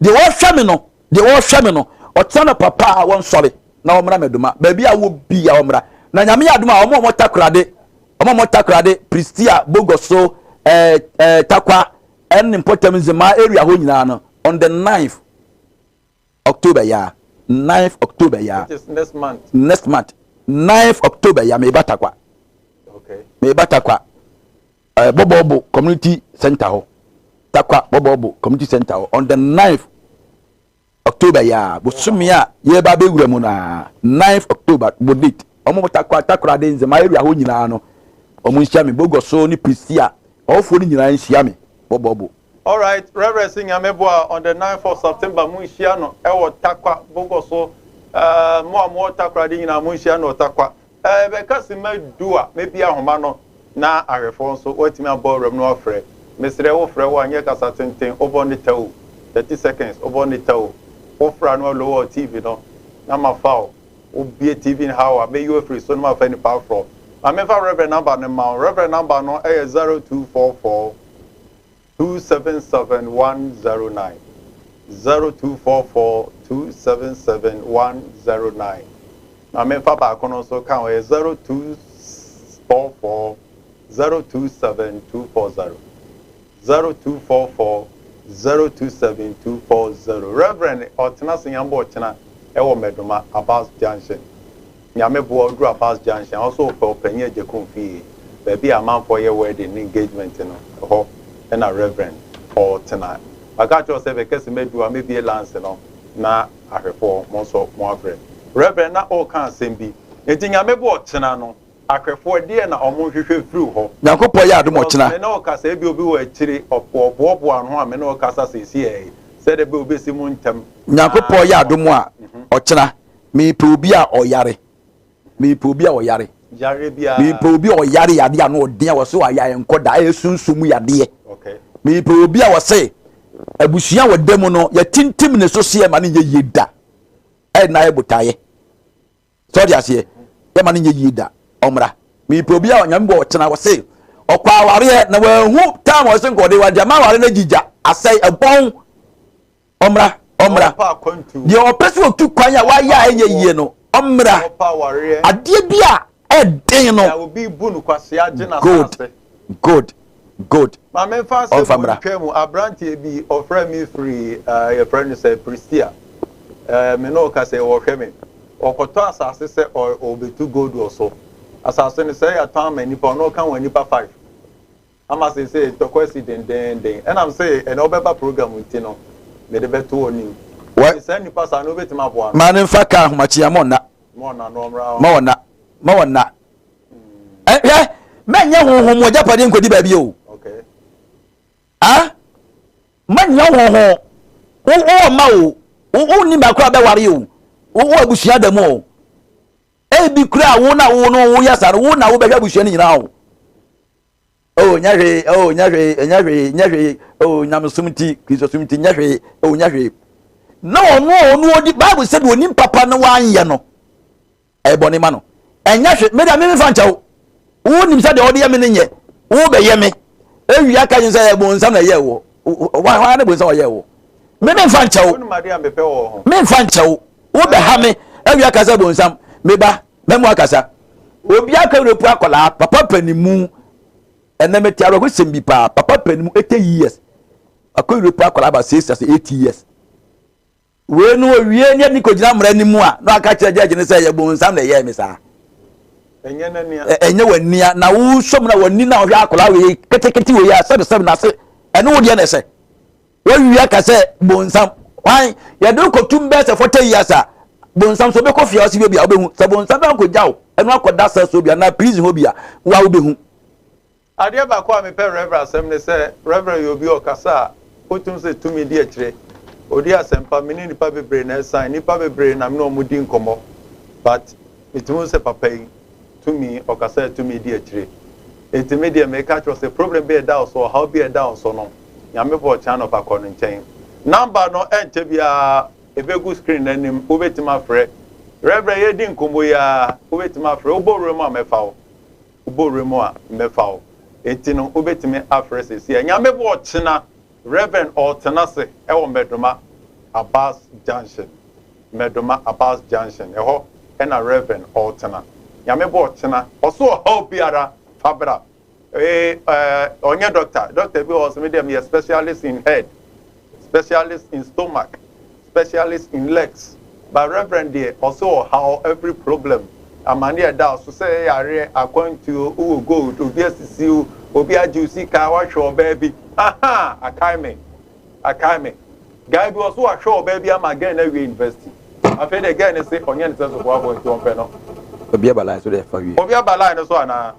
Deɛ ɔhwɛ me no, deɛ ɔhwɛ me no, ɔtena no papa a wɔnsɔre na wɔmmra mɛdoma. Baabi a wɔ bi a wɔmmra. Na nyame yɛ adom a wɔn a wɔn takorade, wɔn a wɔn takorade, Pristia, Bogoso, ɛɛ ɛɛ Takwa, ɛne mpɔtam Nzemaa area hɔ nyinaa no, on the 9th October ya, 9th October ya. Which is next month. Next month, 9th October ya, meba Takwa. Okay. Meba Takwa. Eh, Bɔbɔɔbo Community Center hɔ. Takwa Bɔbɔɔbo Community Center hɔ. On the 9th October ya, bosome a yɛba abɛwura mu na 9th October, bɔ date. Wɔn Takwa, Takoradi, Nzema area hɔ nyinaa no, wɔn nhyia me. Bogoso ne Prisia, ɔwɔfoɔ no nyinaa nhyia me. Bɔbɔɔbo. Alright Reverend se Nyame boa a on the 9th of September mo nhyia no ɛwɔ Tarkwa Bogoso eh, mo a mowɔ Takoradi nyinaa mo nhyia no wɔ Tarkwa eh, ɛbɛka sima du a mɛbie ahoma no na ahwɛfoɔ nso wɔatumi abɔ awuram na wɔafrɛ mesrɛ wo frɛ wo a nyɛ kasa tenten wobɔ ne tɛw 30 seconds wobɔ ne tɛw wofrɛ a na wa lower TV no na mafa wo wobie TV no how a mɛyi wo afiri so na mafa nipa aforɔ ma memfa Reverend number no mma wo Reverend number no ɛyɛ 0244 277 109 0244 277 109 Ma memfa baako no nso ka ho, ɛyɛ 0244 027 240 0244 027 240 Reverend ɔtena ase nyambɔ ɔkyena ɛwɔ Mɛdoma, Abas Junction. Nyame boa wo duru Abas junction a, wo so wopɛ Ɔpanyin Agyekum fie, baabi a amanfoɔ yɛ wedding ne engagement no, ɛhɔ na Reverend ɔɔtena. Maka akyerɛ wo sɛ bɛkɛse madu a mɛbue lines no na ahwɛfoɔ mo nso mo afrɛ. Reverend na ɔɔka asɛm bi, nti Nyame boa ɔkyena no ahwɛfoɔ ɛdeɛn na ɔmo nhwehwɛ mfiri wo hɔ? Nyankopɔn yɛ adom Because ɔkyena. me ne wo kasa, ebia obi wɔ akyire, ɔboaboa ne ho a me ne wo kasa seesei yi, sɛdeɛ ɛbɛyɛ obɛsi mu ntɛm na Nyankopɔn yɛ adom a ɔkyena. Mepɛ obi a ɔyare. Mepɛ obi a ɔyare. Yareɛ biara. Mepɛ obi a ɔyare yadeɛ ano ɔden a wɔse wayɛ a ɛnkɔ da, ɛyɛ sunsum mu yadeɛ. Okay. Mepɛ obi a wɔse abusua a wɔda mu no yɛtintim ne so seɛ ma no nyɛ yie da. Ɛyɛ na ayɛ botaeɛ. Sɛ ɔde aseɛ yɛma no nyɛ yie da ɔmmra. Mepɛ obi a Nyame bɔ ɔkyena wɔse ɔkɔ awareɛ na wanhu time a ɔse nkɔde wagya ma aware no agyigya asɛe ɛbɔn. Ɔmmra, ɔmmra. Deɛ ɔpɛ sɛ ɔtu kwan a wayɛ a ɛnyɛ yie no, ɔmmra. Adeɛ bi a ɛden no. Good, good, good. Maame nfa asɛm wɔ ntwa mu. Aberanteɛ bi ɔfrɛ me firi yɛfrɛ no sɛ Pristia. Me ne ɔka sɛ ɔhwɛ me. Ɔkɔtɔ asase sɛ ɔbɛtu gold wɔ so. Asase no sɛ yɛatɔn ama nipa, ɔno ɔka wɔn nipa five. Ama seesei ntɔkwa asi dendeenden. Ɛnam sɛ ɛnnɛ wobɛba program nti no, mede bɛto w'anim. Enti saa nnipa saa no, wobɛtumi aboa no? Ma no mfa kaa ahomakyia, ma ɔnna. Ma ɔnna na ɔmmra hɔ. Ma ɔnna, ma ɔnna. Hwɛ, mɛnyɛ honhom mu agyapadeɛ nkɔdi baabi o. Okay. Ah, mɛnyɛ honhom. Wo wɔ mma o, wo wonni mma koraa bɛware o, wo wɔ abusua da mu o. Ebi koraa wo na wo no woyɛ saa no, wo na wobɛhwɛ abusua no nyinaa o. Oh, nyɛ hwee, oh, nyɛ hwee, nyɛ hwee, nyɛ hwee, oh, nyamesom nti, Kristosom nti, nyɛ hwee, oh, nyɛ hwee. Na ɔno a ɔno ɔdi, Bible sɛ deɛ onim papa no wanyɛ no, ɛyɛ bɔne ma no. Ɛnyɛ hwee, me deɛ me mefa nkyɛ wo. Wonim sɛ deɛ ɔde yɛ me no nyɛ, wobɛyɛ me. Ewia ka kyerɛ sɛ ɛyɛ bonsam na ɛyɛ wo. Hwan ne bonsam ɔyɛ wo? Me memfa nkyɛ wo. Memfa nkyɛ wo. Wobɛha me. Ewia ka sɛ bonsam, me ba, Mɛmu akasa. Obi aka rape akwadaa, papa panimu. Ɛnɛ mete awerɛhosɛm bi paa. Papa panimu 80 years. Akɔ rape akwadaa about 6 years, 8 years. Wei no owie ne ne kɔgyina mmara no mu a na aka kyerɛ gyɛgye no sɛ yɛ bonsam na ɛyɛɛ me saa. Ɛnyɛ w'ania na wosɔ mu na w'ani na ɔhwɛ akwadaa wei ketekete wei a sɛbesɛbe n'ase ɛne wo deɛ na ɛsɛ. Woawie aka sɛ bonsam hwan yɛde wo kɔtum bɛyɛ sɛ 40 years a bonsam so wobɛkɔ fie a ɔse bi a wobɛhu sɛ bonsam bɛ akɔgya wo ɛno akɔda cell so bi anaa prison hɔ bi a wo a wobɛhu. Adeɛ baako a mepɛ Rev asɛm ne sɛ Rev yɛ obi a ɔkasa a wotum sɛ tumi di akyire. Ɔdi asɛmpa, me ne nnipa bebree na ɛsan, nnipa bebree na me ne wɔn di nkɔmmɔ but metumi hu sɛ papa yi tumi, ɔkasa a tumi di akyire. Enti me deɛ meka kyerɛ wo sɛ problem bi a ɛda wo so, ɔhaw bi a ɛda wo so no, Nyame bɔ ɔkyena anɔpa kɔ no nkyɛn. Number no ɛnkyɛ biara ɛbɛgu screen no anim, wobɛtumi afrɛ. Rev yɛredi nkɔmmɔ yi ara, wobɛtumi afrɛ. Wobɔ wura mu a mɛfa wo. Wobɔ wura mu a mɛfa wo. Enti no wobɛtumi afrɛ seesei. Nyame bɔ ɔkyena, Rev ɔretena ase ɛwɔ Mmɛdoma, Abbas Junction. Mmɛdoma, Abbas Junction, ɛhɔ ɛna Rev ɔretena. Nyame bɔ ɔkyena, ɔso ɔhaw biara fa bra. Ee eh, ɔnyɛ doctor. Doctor bi wɔ hɔ sɛ me deɛ meyɛ specialist in head, specialist in stomach, specialist in legs. But reverend deɛ ɔsɛ ɔhaw every problem. Amane a ɛda so sɛ ɛyɛ yareɛ, akwantuo, wowɔ gold, obi asisi wo, obi agye wo sika, wahwɛ ɔbaa bi. Aha! Akae me. Akae me. Guy bi ɔso wahwɛ ɔbaa bi ama girl no awie university. Afei deɛ girl no se ɔnyɛ ne sɛ soboafoɔ nti ɔmpɛ no. Obi aba line so deɛ fa wie. Obi aba line no so anaa?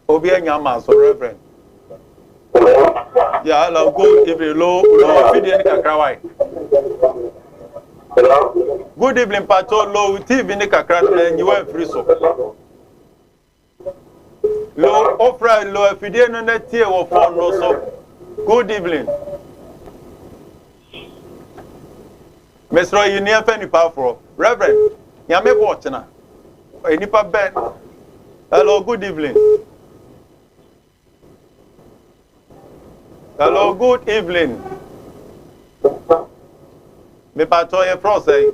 Obi anya ma so reverend. Yeah, hello, good evening. Low, low, afidie ne kakra wai. Hello. Good evening, Pacho. Low TV ne kakra na nyiwa mfiri so. Lo ofra lo afidie no na tie wɔ phone no so. Good evening. Mesrɛ yi nea fɛ nipa aforɔ. Reverend, nyame bɔ ɔkyena. Nipa bɛn. Hello, good evening. Hello, good evening. Mepatɔ yɛ frɛ sɛn?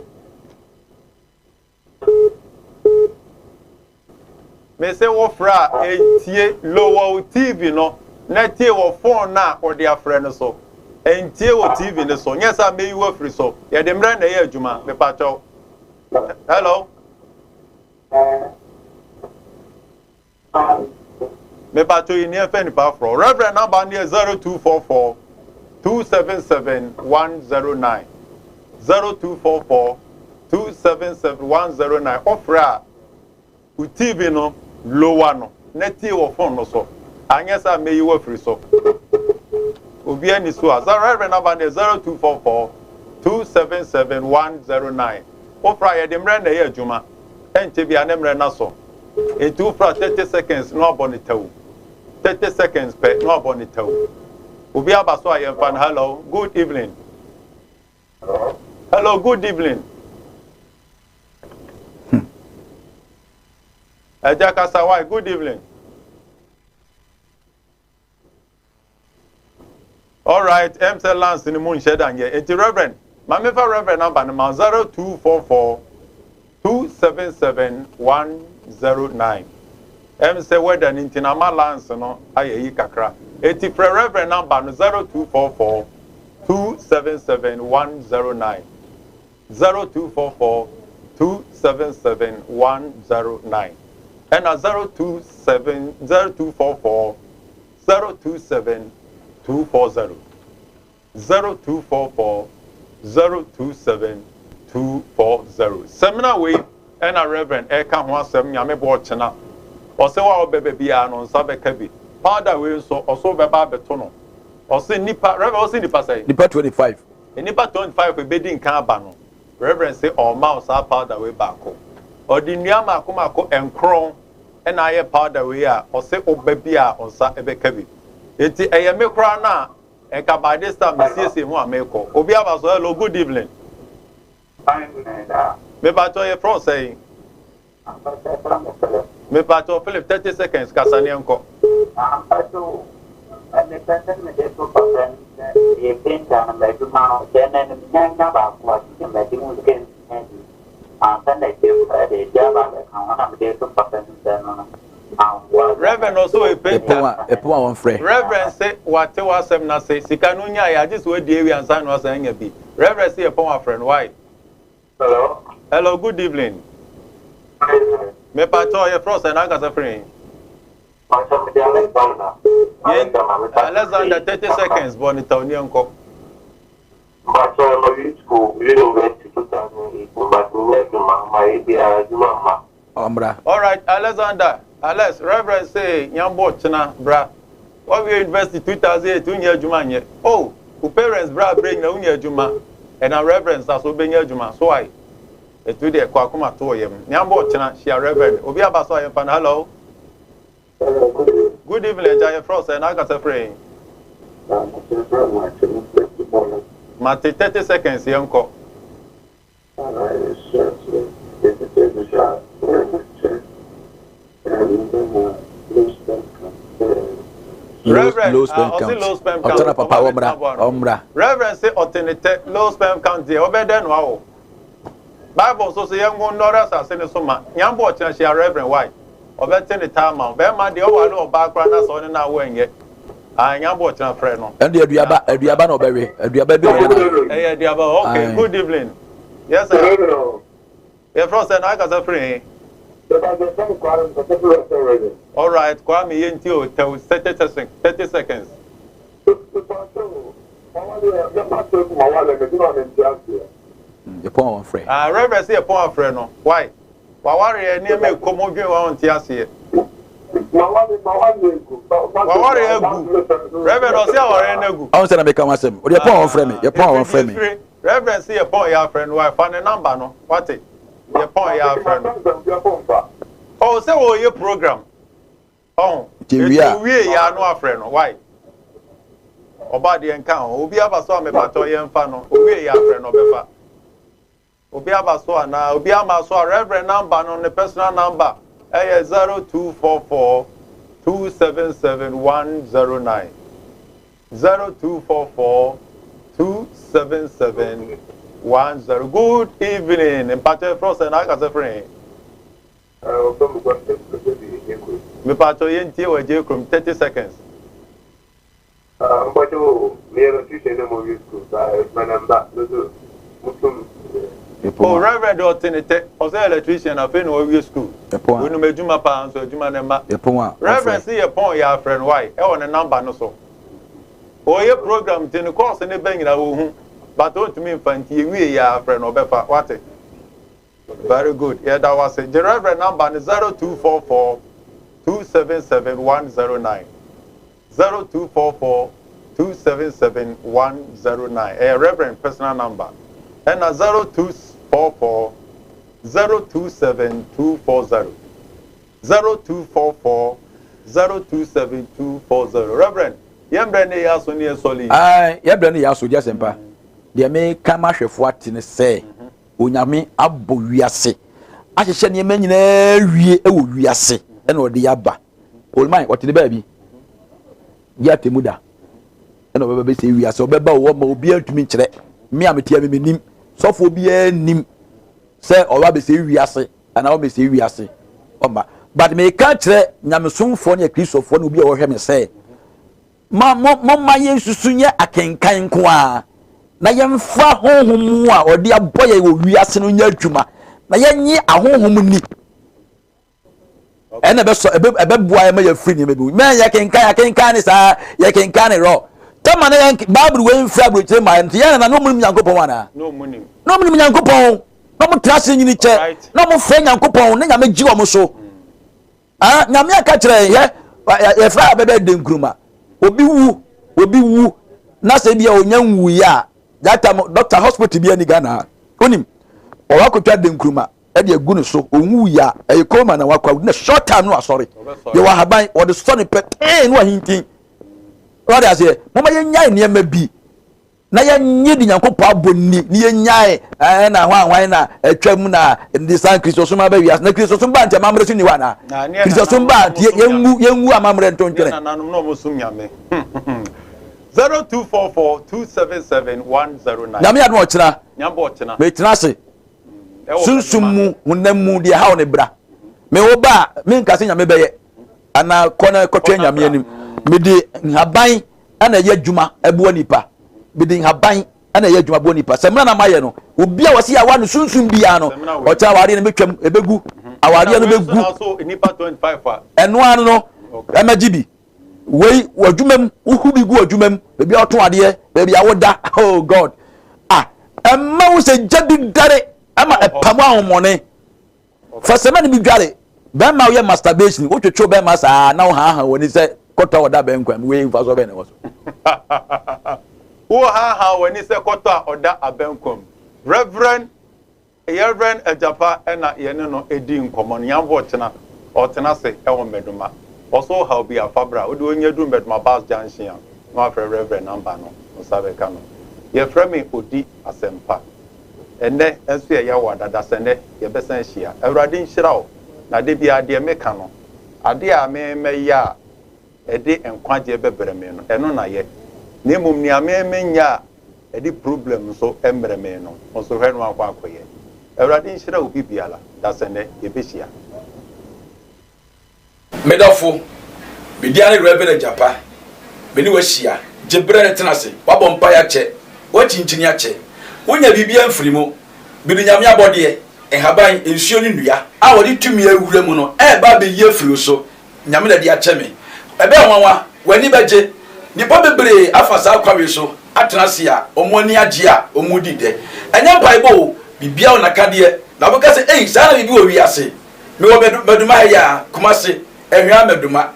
Mese wo frɛ a ɛntie, lower wo TV no na tie wɔ phone no a wode afrɛ no so. Ɛntie wɔ TV no so, nyɛ saa mɛyi wo afiri so. Yɛde mmerɛ na ɛyɛ adwuma, mepakyɛw. Hello. Mepatwo yi neɛ fɛ nipa forɔ. Reverend number no yɛ 0244 277 109. 0244 277 109. Wofrɛ a, wo TV no lower no na tie wɔ phone no so. Anyɛ saa mɛyi wo afiri so. Obi ani so a. Reverend number no yɛ 0244 277 109. Wofrɛ a yɛde mmerɛ na ɛyɛ adwuma. Ɛnkyɛ biara ne mmerɛ no aso. Enti wofra 30 seconds na wabɔ no tɛw. 30 seconds pɛ na wabɔ no tɛw. Obi aba so a yɛmfa no hello, good evening. Hello, good evening. Ẹja kasa why good evening. Alright, ɛm sɛ lance no mu nhyɛ da nyɛ. Enti Reverend, ma mefa Reverend number no ma 0244 277 109. Ɛm sɛ weather no nti na ama lance no ayɛ yi kakra. Enti frɛ Reverend number no 0244 277 109. 0244 277 109 ɛna 027 0244 027 240 0244 027 240. Sɛmina wei ɛna Reverend ɛka ho asɛm Nyame bɔ ɔkyena ɔsɛ wo a wobɛba biara no nsa bɛka bi. Powder wei nso ɔso wobɛba abɛto no ɔse nipa Reverend ɔse nipa sɛn? Nipa 25. Nnipa 25 ebedi nkan aba no, Reverend se ɔrema wo saa powder wei baako. Ɔde nnua mmaako mmaako nkron na ayɛ powder wei a ɔse wo ba bi a wo nsa bɛka bi. Enti ɛyɛ me koraa no a, nka by this time mesiesie ho a merekɔ. Obi aba so, hello, good evening. Mepakyɛw yɛfrɛ wo sɛn? Mepakyɛw Philip 30 seconds kasa ne yɛnkɔ. Mpakyɛw mepɛ sɛ mede to papa anim sɛ meyɛ painter no m'adwuma no sɛ ɛnɛ no menya nya baako a kyesɛ madi ho sika nsia bi ansa na akyire koraa de ebi aba abɛka ho na mede to papa anim sɛ ɛno no amboa sɛ Reverend ɔsɛ ɔyɛ painter. Ɛpɔn a ɛpɔn a wɔmfrɛ. Reverend se wate w'asɛm no ase sika no nyaeɛ agye sɛ wadi awie ansa na wasan anya bi. Reverend se yɛpɔn afrɛ no why? Hello. Hello, good evening. Me pa cho ye fro sɛ na ankasa firi he? Pacho me de Alexander. Alexander 30 seconds bɔ ne tawni nkɔ. Pacho no wi school university 2008 but me nyɛ adwuma ma yɛ biara adwuma mma. Ɔmmra. All right, Alexander, Alex, Reverend say nyambo kyena bra. Wawie university 2008 wonyɛ adwuma nyɛ. Oh, wo parents bra abrɛ nyina wonyɛ adwuma. Ɛna Reverend sa so wobɛnya adwuma. So why? Ɛtu deɛ kɔ akoma to yam. Nyambo kyena hyia Reverend. Obi aba so a yɛmfa no hello. Good evening, agya yɛfrɛ wo sɛ na akasa frɛ yɛn. Mate 30 seconds yɛnkɔ. Reverend, low sperm ɔse count. Low sperm count. Ɔtɔ na papa Ɔma ɔmmra bɛtena aboa no. ɔmmra. Reverend se ɔte ne tɛ low sperm count deɛ ɔbɛdɛ no awo. Bible nso so yɛngo nnɔre asase ne so ma. Nyambo ɔkyena hyia Reverend why? Ɔbɛte ne taa ma wo. Bɛrima deɛ ɔware ɔbaa koraa na sɛ ɔne no awo ɛnyɛ. Ah, nyambo ɔkyena frɛ no. Ɛno deɛ aduaba aduaba na ɔbɛwe aduaba bi na ɔyɛ na. Ɛyɛ aduaba. Okay, Aye. good evening. Yes sir. Yɛfrɛ sɛ na akasa firi he? All right, Kwame yɛnti o tɛw 30 seconds. 30 seconds. Yɛpɔn a wɔmfrɛ. Ah, Reverend sɛ yɛpɔn afrɛ no. Why? Wawareɛ nneɛma ɛkɔ mu dwen wa ɔnte aseɛ. Waware agu. Reverend ɔsɛ awareɛ no agu. Ɔn sɛ na meka ho asɛm. Ɔde yɛpɔn a wɔmfrɛ me. Yɛpɔn a wɔmfrɛ me. Efiri Reverend sɛ yɛpɔn yɛ afrɛ no why? Fa ne number no. Wate? Yɛpɔn yɛ afrɛ no. Ɔ sɛ wɔyɛ program. Ɔho. Nti wie a- Eti wie yɛ ano afrɛ no. Why? Ɔba deɛ nka ho. Obi aba so a mepatɔ yɛmfa no. Owie yɛ afrɛ no ɔbɛfa. Obi aba so anaa obi ama so a Reverend number no ne personal number ɛyɛ 0244 277 109 0244 277 10. Good evening. Mpatɔ efrɛ sɛ na akasa firi he? Mepatɔ yɛntie wɔ agye kurom 30 seconds. Mpacho, meyɛ electrician na mo wi school ba adwuma na mba no so mutum. Oh, Reverend deɛ ɔte ne tɛ, ɔsɛ electrician afei na wawie school. Onim adwuma paa nso adwuma no mma. Reverend se yɛ pɔn yɛ afrɛ no why ɛwɔ ne number no so. Ɔyɛ program nti no course ne bɛ nyinaa ohu but ɔntumi nfa nti yɛwie yɛ afrɛ no ɔbɛfa wate. Very good yɛda wo ase. Gye Reverend number no 0244 277 109. 0244 277 109 ɛyɛ Reverend personal number ɛna 0244 027 240 0244 027 240 Reverend yɛn brɛ ne yɛ aso ne yɛ sɔle yi. Ae, yɛn brɛ ne yɛ aso, di asɛmpa. Deɛ meka ma ahwɛfoɔ ate ne sɛ, Onyame abɔ wiase, ahyehyɛ nneɛma nyinaa wie wɔ wiase, ɛna ɔde yɛ aba. Olman, ɔte ne baabi, gye atemu da, ɛna ɔbɛba bɛsɛ wiase, ɔbɛba wɔ ma obiara ntumi nkyerɛ. Me a mete me menim, sɔfoɔ biara nim sɛ ɔba bɛsɛ wiase anaa ɔmɛsɛ wiase, ɔma. But meka kyerɛ nyamesomfoɔ ne akristofoɔ ne obi a ɔhwɛ me sɛ, Ma mo momma yɛnsusu nyɛ akenkan nko ara, na yɛmfa honhom mu a ɔde abɔ yɛn wɔ wiase no nyɛ adwuma, na yɛnye ahonhom ni. Ɛna ɛbɛsɔ ɛbɛ ɛbɛboa yɛn ma yɛafiri nneɛma bi mu. Mɛ yɛkenkan akenkan ne saa yɛkenkan ne rɔ. Tɛma na yɛn Bible wei mfiri aburokyire ma yɛn nti yɛn nana na ɔmo nim Nyankopɔn anaa? Na ɔmo nim. Na ɔmo nim Nyankopɔn. Na ɔmo tra ase nyini kyɛ. Na ɔmo frɛ Nyankopɔn na Nyame gye ɔmo so. Ah, Nyame aka kyerɛ yɛn, hwɛ, yɛfrɛ a bɛbɛ de nkuruma. Obi wu, obi wu, na sɛ bia onya nwuiɛ a, that time doctor hospital bi ani Ghana ha. Onim, ɔwɔ akotwa de nkuruma ɛde agu ne so, onwuiɛ a, ɛyɛ coma na wakɔ, na short time no asɔre. Yɛwɔ ahaban, wɔde sɔ ne pɛ, tee no ahintin. Wɔde aseɛ, moma yɛnyae nneɛma bi. na yɛnye de Nyankopɔn abɔ nni ne yɛnyae ɛɛ na hwan hwan na atwam na de san Kristosom aba wiase na Kristosom ba nti amammerɛ so nni hɔ anaa? Kristosom ba nti yɛngu yɛngu amammerɛ nto ntwene. Nananom na wɔn som Nyame. 0244 277 109. Nyame adom ɔkyena. Nyame ɔkyena. Metena ase. Sunsum mu honam mu deɛ haw ne bra. Me wo ba a menka sɛ Nyame bɛyɛ anaa kɔ na kɔtwɛn Nyame anim. Mede nhaban na ɛyɛ adwuma boa nipa. Mede nhaban na ɛyɛ adwuma boa nipa. Samina na mayɛ no, obi a wɔsi awa no sunsun biara no, ɔkyɛ awareɛ no bɛtwam, ɛbɛgu. Awareɛ no bɛgu. Ɛno ano no, ɛmɛgye bi. Wei, w'adwuma mu, wohu bi gu w'adwuma mu, baabi a wɔtɔn adeɛ, baabi a woda, oh God. Ah, ɛma wo sɛ gya bi dare, ɛma ɛpam ahomɔne. Fa samina no bi dware bɛrima a woyɛ masturbation, wotwetwe bɛrima saa na wohaaha w'ani sɛ kɔtɔ a ɔda abɛnkwan mu, wei mfasoɔ bɛn na ɛwɔ so? Wohaaha w'ani sɛ kɔtɔ a ɔda abɛnkwan mu. Reverend Reverend Agyapa na yɛne no redi nkɔmmɔ no, Nyambo ɔkyena ɔretena ase wɔ Mmɛdoma. Ɔso wohaw bi a, fa bra. Wode onya duru Mmɛdoma bus junction a, na wafrɛ Reverend number no, wo nsa bɛka no. Yɛfrɛ me Odi Asɛmpa. Ɛnnɛ nso yɛ yaw adada sɛ nnɛ yɛbɛsan ahyia. Awurade nhyira wo. Na da biara deɛ meka no, adeɛ a me mɛyɛ a ɛde nkwagyeɛ bɛbrɛ me no, ɛno na yɛ. Na mmom nea me menyɛ a ɛde problem nso mmrɛ me no, wo nso hwɛ no akɔ akɔyɛ. Awurade nhyira obi biara. Da sɛ nnɛ yɛbɛhyia. Me dɔfo, me din ara ne Rev. Agyapa. Me ne wo ahyia. Gye berɛ tena ase. Woabɔ mpaeɛ akyɛ. Woakyinkyini akyɛ. Wonya biribiara mfiri mu. Mede Nyame abɔdeɛ, nhaban, nsuo ne nnua, a wɔde tumi awura mu no reba abɛyi afiri wo so. Nyame na ɛde akyɛ me. Ɛbɛyɛ nwanwa. W'ani bɛgye. Nnipa bebree afa saa kwan wei so atena ase a wɔn ani agye a wɔredi dɛ. Ɛnyɛ mpaebɔ o, biribiara wɔ n'akadeɛ. Na wobɛka sɛ, Ei, saa na biribi wɔ wiase. Mewɔ Madu, Maduma ha yi ara, Kumasi, Anhwea Maduma.